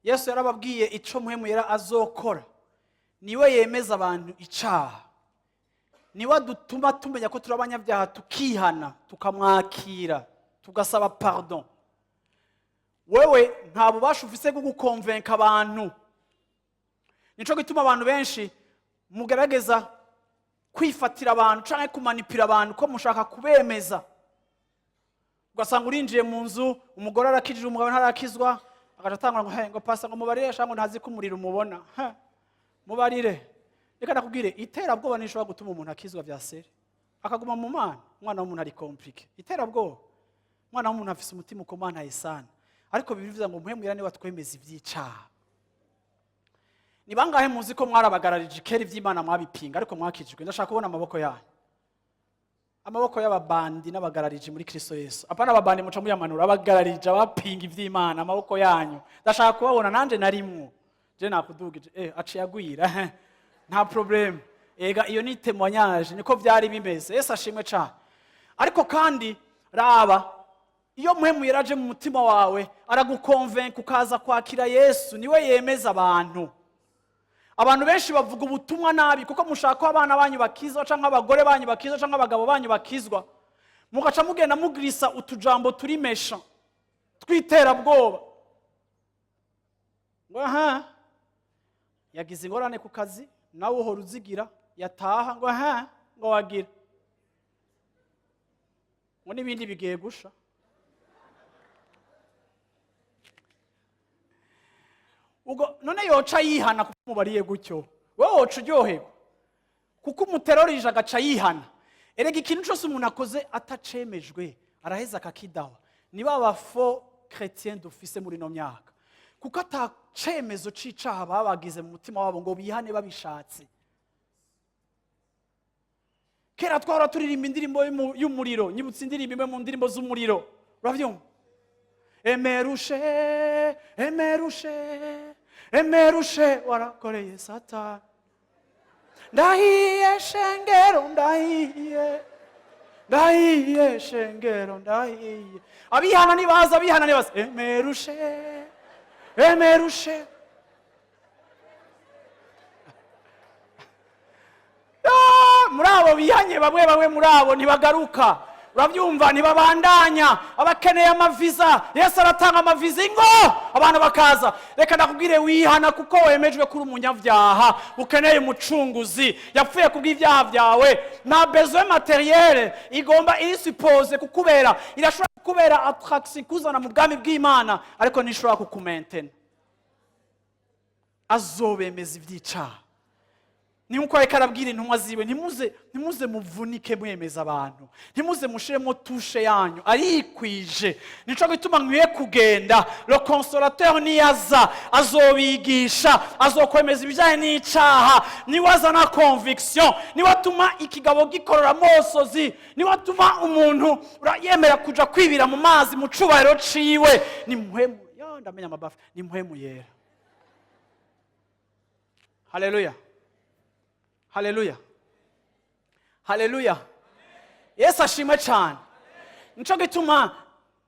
Yesu yarababwiye icyo Mpwemu Yera azokora. Niwe yemeza abantu icaha, niwe adutuma tumenya ko turi abanyabyaha, tukihana, tukamwakira, tugasaba pardon. Wewe nta bubasha ufise bwo gukonvenka abantu. Nico gituma abantu benshi mugerageza kwifatira abantu canke kumanipira abantu ko mushaka kubemeza. Ugasanga urinjiye mu nzu, umugore arakijije, umugabo ntarakizwa, agaca atangura ngo: "Hey, ngo pasa, ngo mubarire sha, ngo ntazi ko umuriro umubona." Ha, mubarire. Reka nakubwire, iterabwoba ntishobora gutuma umuntu akizwa vya sérieux akaguma mu Mana. Umwana w'umuntu ari compliqué. Iterabwoba, umwana w'umuntu afise umutima ukomanaye sana. Ariko bivuze ngo Mpwemu Yera niwe atwemeza ivy'icaha. Ni bangahe muzi ko mwarabagararije kera, iby'Imana mwabipinga, ariko mwakijijwe? Ndashaka kubona amaboko yanyu, amaboko y'ababandi n'abagarariji muri Kristo Yesu. Apana ababandi muca muyamanura, abagararije, abapinga iby'Imana, amaboko yanyu ndashaka kubabona. Nanje narimwo, je nakudugije. Aciye agwira, nta problème. Ega iyo ni témoignage, niko byari bimeze. Yesu ashimwe cyane. Ariko kandi raba. Iyo Mpwemu yaraje mu mutima wawe, aragukonvenka ukaza kwakira Yesu. Niwe yemeza abantu. Abantu benshi bavuga ubutumwa nabi kuko mushaka ko abana banyu bakizwa, cyangwa abagore banyu bakizwa, cyangwa abagabo banyu bakizwa, mugaca mugenda mugirisa utujambo turi mesha tw'iterabwoba, ngo aha yagize ingorane ku kazi, nawe uhora uzigira, yataha ngo aha ngo wagira ngo n'ibindi bigiye gusha. Ubwo none yoca yihana kuko umubariye gutyo? Wowe woca uryoherwa kuko umuterorije agaca yihana? Erega ikintu cyose umuntu akoze atacemejwe, araheza akakidawa. Niba aba faux chrétiens dufise muri ino myaka, kuko atacemezo c'icaha babagize mu mutima wabo ngo bihane babishatse. Kera twahora turirimba indirimbo y'umuriro. Nyibutse indirimbo imwe mu ndirimbo z'umuriro, urabyumva? Emerushe, emerushe, emerushe, warakoreye Satani. Ndahiye shengero, ndahiye, ndahiye shengero, ndahiye. Abihana nibaza, abihana nibaza. Emerushe, emerushe. Ah, muri abo bihanye, bamwe bamwe muri abo ntibagaruka, urabyumva? Ntibabandanya. Abakeneye amaviza, Yesu aratanga amaviza, ingo abantu bakaza. Reka ndakubwire, wihana kuko wemejwe kuri umunyabyaha ukeneye umucunguzi yapfuye kubw'ibyaha byawe. Nta besoin matériel igomba iri supposé kukubera. Irashobora kukubera attraction, kuzana mu bwami bw'Imana, ariko ntishobora kukumentena. Azobemeza iby'icaha. Ni nkuko ariko arabwira intumwa ziwe: ntimuze, ntimuze muvunike mwemeza abantu, ntimuze mushiremo touche yanyu, arikwije. Nico gituma nkwiye kugenda. Le Consolateur niyaza, azobigisha, azokwemeza ibijyanye n'icaha. Niwe azana conviction, niwe atuma ikigabo gikorora amosozi, niwe atuma umuntu yemera kuja kwibira mu mazi mu cubahiro ciwe. Ni Mpwemu yo, ndamenya amabafu, ni Mpwemu Yera. Haleluya, haleluya, haleluya! Yesu ashimwe cyane. Nico gituma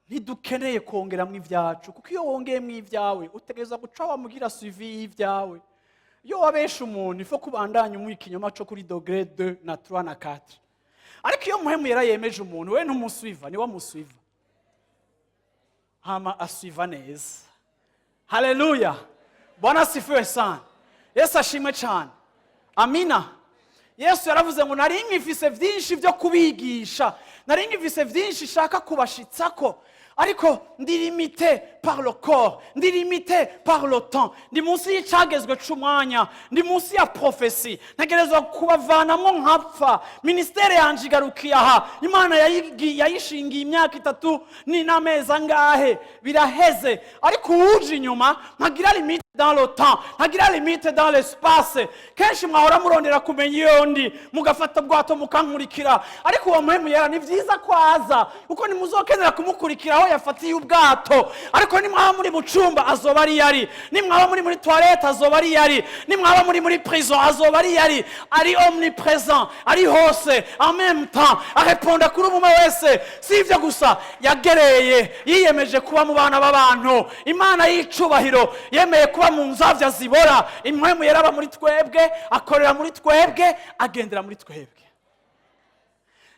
ntidukeneye kongeramo ibyacu, kuko iyo wongeyemo ibyawe, utegereza guca wamugira suivi y'ibyawe. Iyo wabesha umuntu, ifo kubandanya umuha ikinyoma cyo kuri degré 2 na 3 na 4. Ariko iyo Mpwemu Yera yemeje umuntu, we ntumusuiva, niwe amusuiva, hama asuiva neza. Haleluya! Bwana asifiwe sana. Yesu ashimwe cyane. Amina. Yesu yaravuze ngo: "Nari nkifise byinshi byo kubigisha, nari nkifise byinshi shaka kubashitsako, ariko ndi limité par le corps, ndi limité par le temps, ndi munsi y'icagezwe c'umwanya, ndi munsi ya prophétie, ntegerezwa kubavanamo nkapfa. Ministère yanje igarukiye aha. Imana yayishingiye imyaka 3 ni n'amezi angahe, biraheze. Ariko uwuje inyuma ntagira limite dans le temps, ntagira limite dans l'espace. Kenshi mwahora murondera kumenya iyo ndi, mugafata ubwato mukankurikira, ariko uwo Mpwemu Yera ni byiza ko aza, kuko ntimuzokenera kumukurikira aho yafatiye ubwato. Ariko nimwaba muri mu cumba, azoba ari yari; nimwaba muri muri toilette, azoba ari yari; nimwaba muri muri prison, azoba ari yari. Ari omniprésent, ari hose en même temps, areponda kuri umwe wese. Si ibyo gusa, yagereye yiyemeje kuba mu bana b'abantu. Imana y'icubahiro yemeye kuba mu nzavya zibora. Impwemu yaraba muri twebwe, akorera muri twebwe, agendera muri twebwe.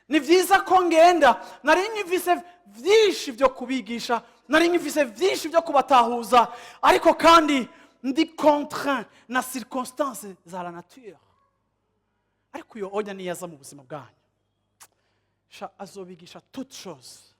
Ni byiza ko ngenda. Nari nkifise byinshi byo kubigisha, nari nkifise byinshi byo kubatahuza, ariko kandi ndi contraint na circonstance za la nature. Ariko uyo onya niyaza mu buzima bwanyu, sha azobigisha toute chose.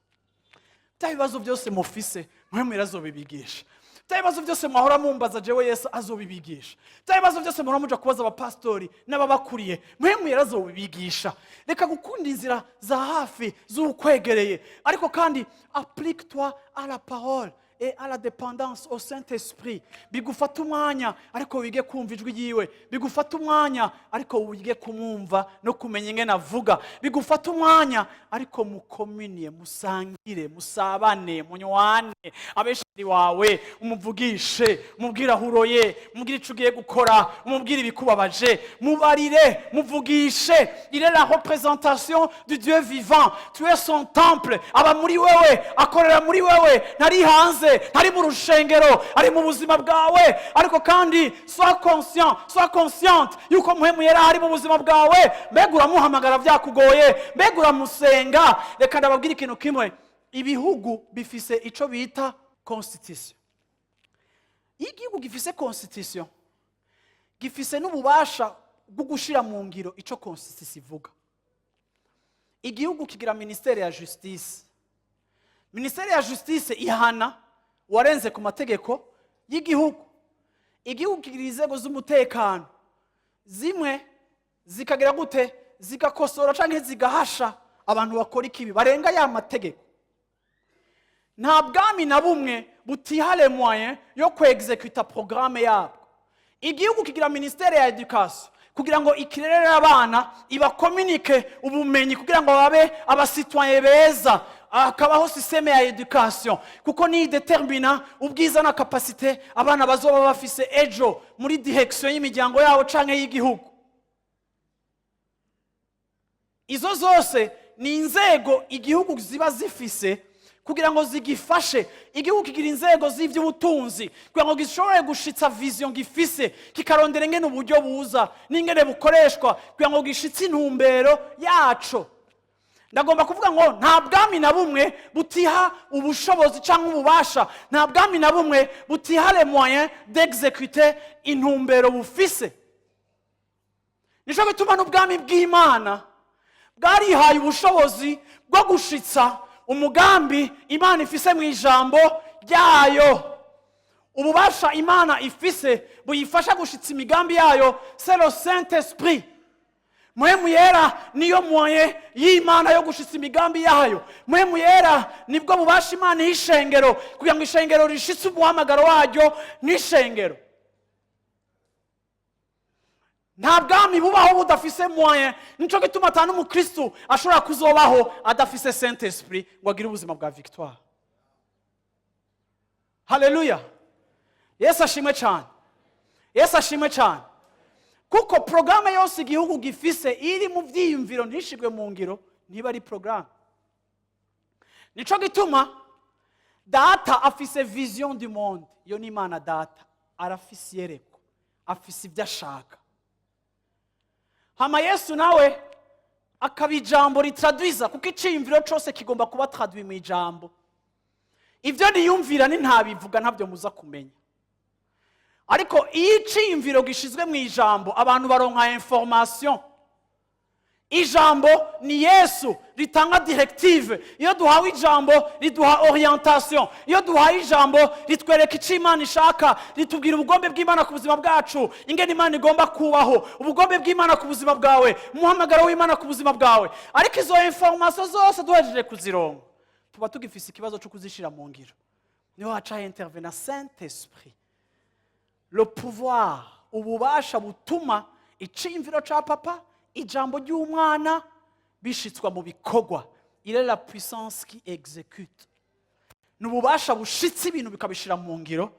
Bya bibazo byose mufise, Mpwemu azobibigisha. Bya bibazo byose mwahora mumbaza jewe, Yesu azobibigisha. Bya bibazo byose muhora muja kubaza abapasitori n'ababakuriye, Mpwemu azobibigisha. Reka gukunda inzira za hafi z'ukwegereye, ariko kandi applique toi à la parole et à la dépendance au Saint-Esprit. Bigufata umwanya, ariko wige kumva ijwi ryiwe. Bigufata umwanya, ariko wige kumwumva no kumenya ingene avuga. Bigufata umwanya, ariko mukominiye, musangire, musabane, munywane. Abenshi Wawe umuvugishe, umubwire aho uroye, umubwire icyo ugiye gukora, umubwire ibikubabaje, mubarire, muvugishe. Il est la représentation du Dieu vivant. Tu es son temple. Aba muri wewe, akorera muri wewe, ntari hanze, ntari mu rushengero, ari mu buzima bwawe. Ariko kandi sois conscient, sois consciente yuko Mpwemu Yera ari mu buzima bwawe. Mbega uramuhamagara byakugoye? Mbega uramusenga? Reka ndababwire ikintu kimwe: ibihugu bifise ico bita constitution. Iyo igihugu gifise constitution, gifise n'ububasha bwo gushira mu ngiro ico constitution ivuga. Igihugu kigira ministère ya justice. Ministère ya justice ihana uwarenze ku mategeko y'igihugu. Igihugu kigira inzego z'umutekano, zimwe zikagira gute? Zigakosora cyangwa zigahasha abantu bakora ikibi, barenga ya mategeko. Nta bwami na bumwe butiha les moyens yo kwexécuta programme yabwo. Igihugu kigira ministère ya éducation kugira ngo ikirerere abana, ibacommunique ubumenyi kugira ngo babe abacitoyens beza. Hakabaho système ya éducation, kuko niyo détermina ubwiza na capacité abana bazoba bafise ejo muri direction y'imiryango yabo canke y'igihugu. Izo zose ni inzego igihugu ziba zifise kugira ngo zigifashe. Igihugu kigira inzego z'iby'ubutunzi kugira ngo gishobore gushitsa vision gifise, kikarondera ingene uburyo buza n'ingene bukoreshwa kugira ngo gishitse intumbero yaco. Ndagomba kuvuga ngo nta bwami na bumwe butiha ubushobozi cyangwa ububasha, nta bwami na bumwe butiha les moyens d'exécuter intumbero bufise. Nico gituma n'ubwami bw'Imana bwarihaye ubushobozi bwo gushitsa umugambi Imana ifise mu ijambo ryayo. Ububasha Imana ifise buyifasha gushitsa imigambi yayo, c'est le Saint Esprit. Mpwemu Yera niyo moyen y'Imana yo gushitsa imigambi yayo. Mpwemu Yera nibwo bubasha Imana iha ishengero kugira ngo ishengero rishitse umuhamagaro waryo n'ishengero. Nta bwami bubaho budafise moyen. Nico gituma ata n'umukristu ashobora kuzobaho adafise Saint Esprit ngo agire ubuzima bwa victoire. Haleluya! Yesu ashimwe cyane, Yesu ashimwe cyane. Kuko porogaramu yose igihugu gifise iri mu byiyumviro, ntishigwe mu ngiro, ntiba ari porogaramu. Nico gituma Data afise vision du monde. Iyo ni Imana Data, arafise iyerekwa, afise ibyo ashaka. Hama Yesu nawe akaba ijambo ritraduiza, kuko iciyumviro cyose kigomba kuba traduit mu ijambo. Ibyo niyumvira ni ntabivuga, ntabyo muza kumenya. Ariko iyo iciyumviro gishizwe mu ijambo, abantu baronka information. Ijambo ni Yesu, ritanga directive. Iyo duhawe ijambo, riduha orientation. Iyo duhawe ijambo, ritwereka icyo Imana ishaka, ritubwira ubugombe bw'Imana ku buzima bwacu, ingene Imana igomba kubaho, ubugombe bw'Imana ku buzima bwawe, umuhamagaro w'Imana ku buzima bwawe. Ariko izo information zose duhejeje kuzironka, tuba tugifise ikibazo cyo kuzishyira mu ngiro. Niho haca intervena Saint Esprit, le pouvoir, ububasha butuma iciyumviro ca Papa, ijambo ry'Umwana bishitswa mu bikorwa. Il est la puissance qui exécute. Ni ububasha bushitse ibintu bikabishira mu ngiro.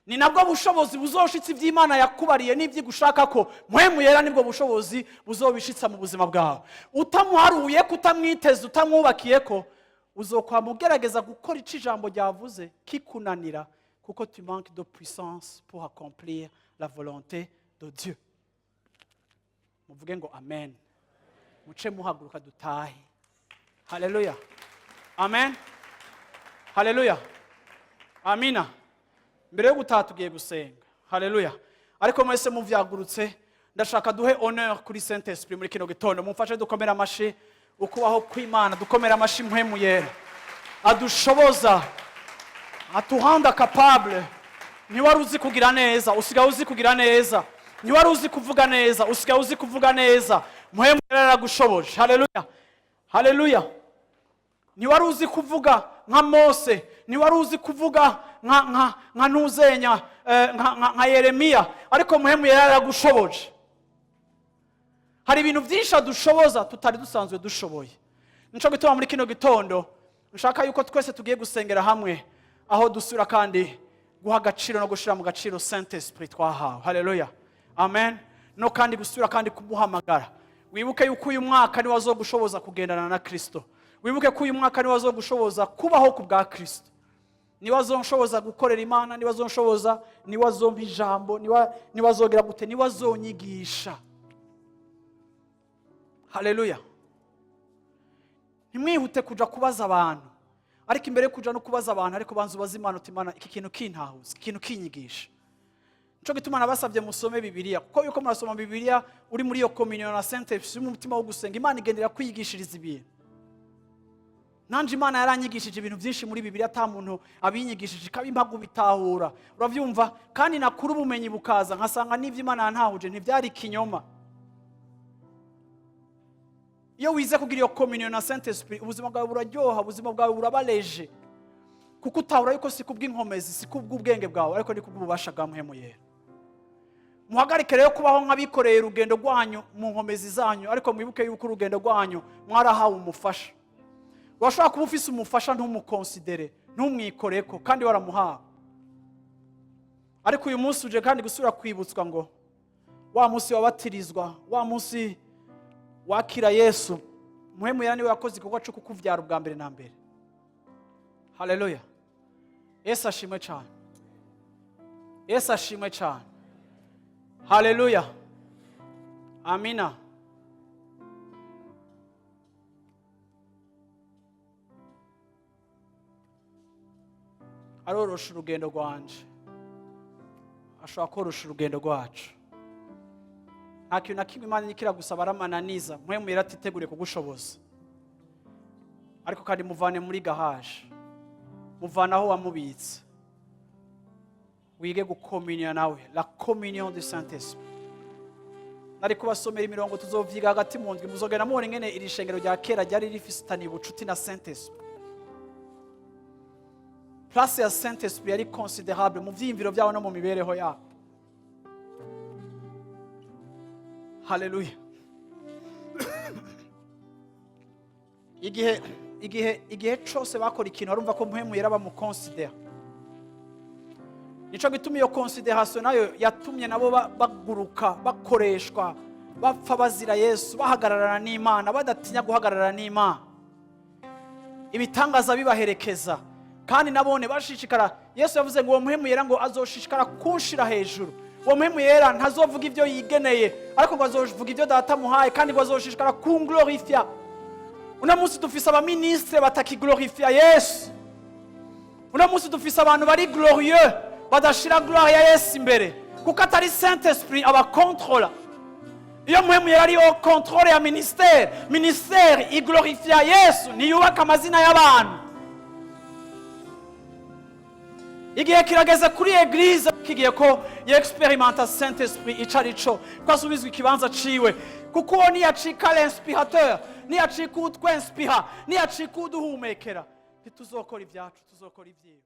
Ni nabwo bushobozi buzoshitsa iby'Imana yakubariye n'ibyigushaka ko. Mpwemu Yera nibwo bushobozi buzobishitsa mu buzima bwawe. Utamuharuye ko, utamwiteze, utamwubakiye ko, uzokwama ugerageza gukora icyo ijambo ryavuze kikunanira, kuko tu manques de puissance pour accomplir la volonté de Dieu. Muvuge ngo amen, muce muhaguruka dutahe. Haleluya, amen, haleluya, amina. Mbere yo gutaha tugiye gusenga. Haleluya! Ariko mwese muvyagurutse, ndashaka duhe honneur kuri Saint Esprit muri kino gitondo. Mumfashe dukomere amashi ukubaho kw'Imana, dukomere amashi Mpwemu Yera adushoboza, atuhanda capable. Ntiwari uzi kugira neza, usigaye uzi kugira neza. Ntiwari uzi kuvuga neza, usigaye uzi kuvuga neza. Mpwemu Yera yaragushoboje. Haleluya, haleluya! Ntiwari uzi kuvuga nka Mose, ntiwari uzi kuvuga nka ntuzenya nka Yeremiya, ariko Mpwemu Yera yaragushoboje. Hari ibintu byinshi adushoboza tutari dusanzwe dushoboye. Nico gituma muri kino gitondo nshaka yuko twese tugiye gusengera hamwe. Aho dusubira kandi guha agaciro no gushyira mu gaciro Saint Esprit twahawe. Haleluya, amen. No kandi gusubira kandi kumuhamagara. Wibuke yuko uyu mwaka niwe azogushoboza kugendana na Kristo. Wibuke ko uyu mwaka niwe azogushoboza kubaho ku bwa Kristo, niwe azonshoboza gukorera Imana, niwe azonshoboza, niwe azompa ijambo, niwe azogera gute, niwe azonyigisha. Haleluya. Ntimwihute kuja kubaza abantu, ariko imbere yo kuja no kubaza abantu, ariko banza ubaze Imana uti: "Imana, iki kintu kintahuza, iki kintu kinyigisha." Nico gituma nabasabye musome Bibiliya, kuko yuko murasoma Bibiliya, uri muri iyo communion na Saint Esprit, mu mutima wo gusenga, Imana igendera kwiyigishiriza ibintu. Nanje Imana yaranyigishije ibintu byinshi muri Bibiliya ata muntu abinyigishije, ikabimpa kubitahura. Urabyumva? Kandi nakura ubumenyi bukaza, nkasanga n'ibyo Imana yantahuje ntibyari ikinyoma. Iyo wize kugira iyo communion na Saint Esprit, ubuzima bwawe buraryoha, ubuzima bwawe burabareje, kuko utahura yuko si kubw'inkomezi, si kubw'ubwenge bwawe, ariko ni kubw'ububasha bwa Mpwemu Yera. Muhagarike rero kubaho nk'abikoreye urugendo rwanyu mu nkomezi zanyu, ariko mwibuke yuko urugendo rwanyu mwarahawe umufasha. Urashobora kuba ufise umufasha, ntumukonsidere, ntumwikoreko, kandi waramuhawe. Ariko uyu munsi uje kandi gusubira kwibutswa ngo wa munsi wabatirizwa, wa munsi wakira Yesu, Mpwemu Yera niwe wakoze igikorwa cyo kukuvyara ubwa mbere na mbere. Haleluya, Yesu ashimwe cyane, Yesu ashimwe cyane. Haleluya, amina. Arorosha urugendo rwanje, ashobora korosha urugendo rwacu. Nta kintu na kimwe Imana iriko iragusaba aramananiza. Mpwemu Yera atiteguriye kugushoboza. Ariko kandi muvane muri garage, muvane aho wamubitse, wige gukomuniya nawe, la communion du Saint Esprit. Nari kubasomera imirongo, tuzovyiga hagati mu ndwi. Muzogenda mubona ingene iri shengero rya kera ryari rifitaniye ubucuti na Saint Esprit. Place ya Saint Esprit yari considérable mu vyiyumviro byabo no mu mibereho yabo. Haleluya. Igihe cose bakora ikintu, barumva ko Mpwemu Yera bamukonsidera. Nico gituma iyo considération nayo yatumye nabo baguruka, bakoreshwa, bapfa bazira Yesu, bahagararana n'Imana, badatinya guhagararana n'Imana, ibitangaza bibaherekeza, kandi nabone bashishikara. Yesu yavuze ngo uwo Mpwemu Yera ngo azoshishikara kunshira hejuru. Uwo Mpwemu Yera ntazovuga ibyo yigeneye, ariko ngo azovuga ibyo Data amuhaye, kandi ngo azoshishikara kunglorifya. Uno munsi dufise abaminisitiri batakiglorifya Yesu. Uno munsi dufise abantu bari glorieux badashira gloire ya Yesu imbere, kuko atari Saint Esprit abakontrola. Iyo Mpwemu Yera ariyo contrôle ya ministère, ministère iglorifya Yesu, ntiyubaka amazina y'abantu. Igihe kirageze kuri église kigiye ko yexperimenta Saint Esprit ico ari co, ko asubizwa ikibanza ciwe, kuko uwo niyacika l'inspirateur, niyacika utwenspira, niyacika uduhumekera, ntituzokora ibyacu, tuzokora ibyiwe.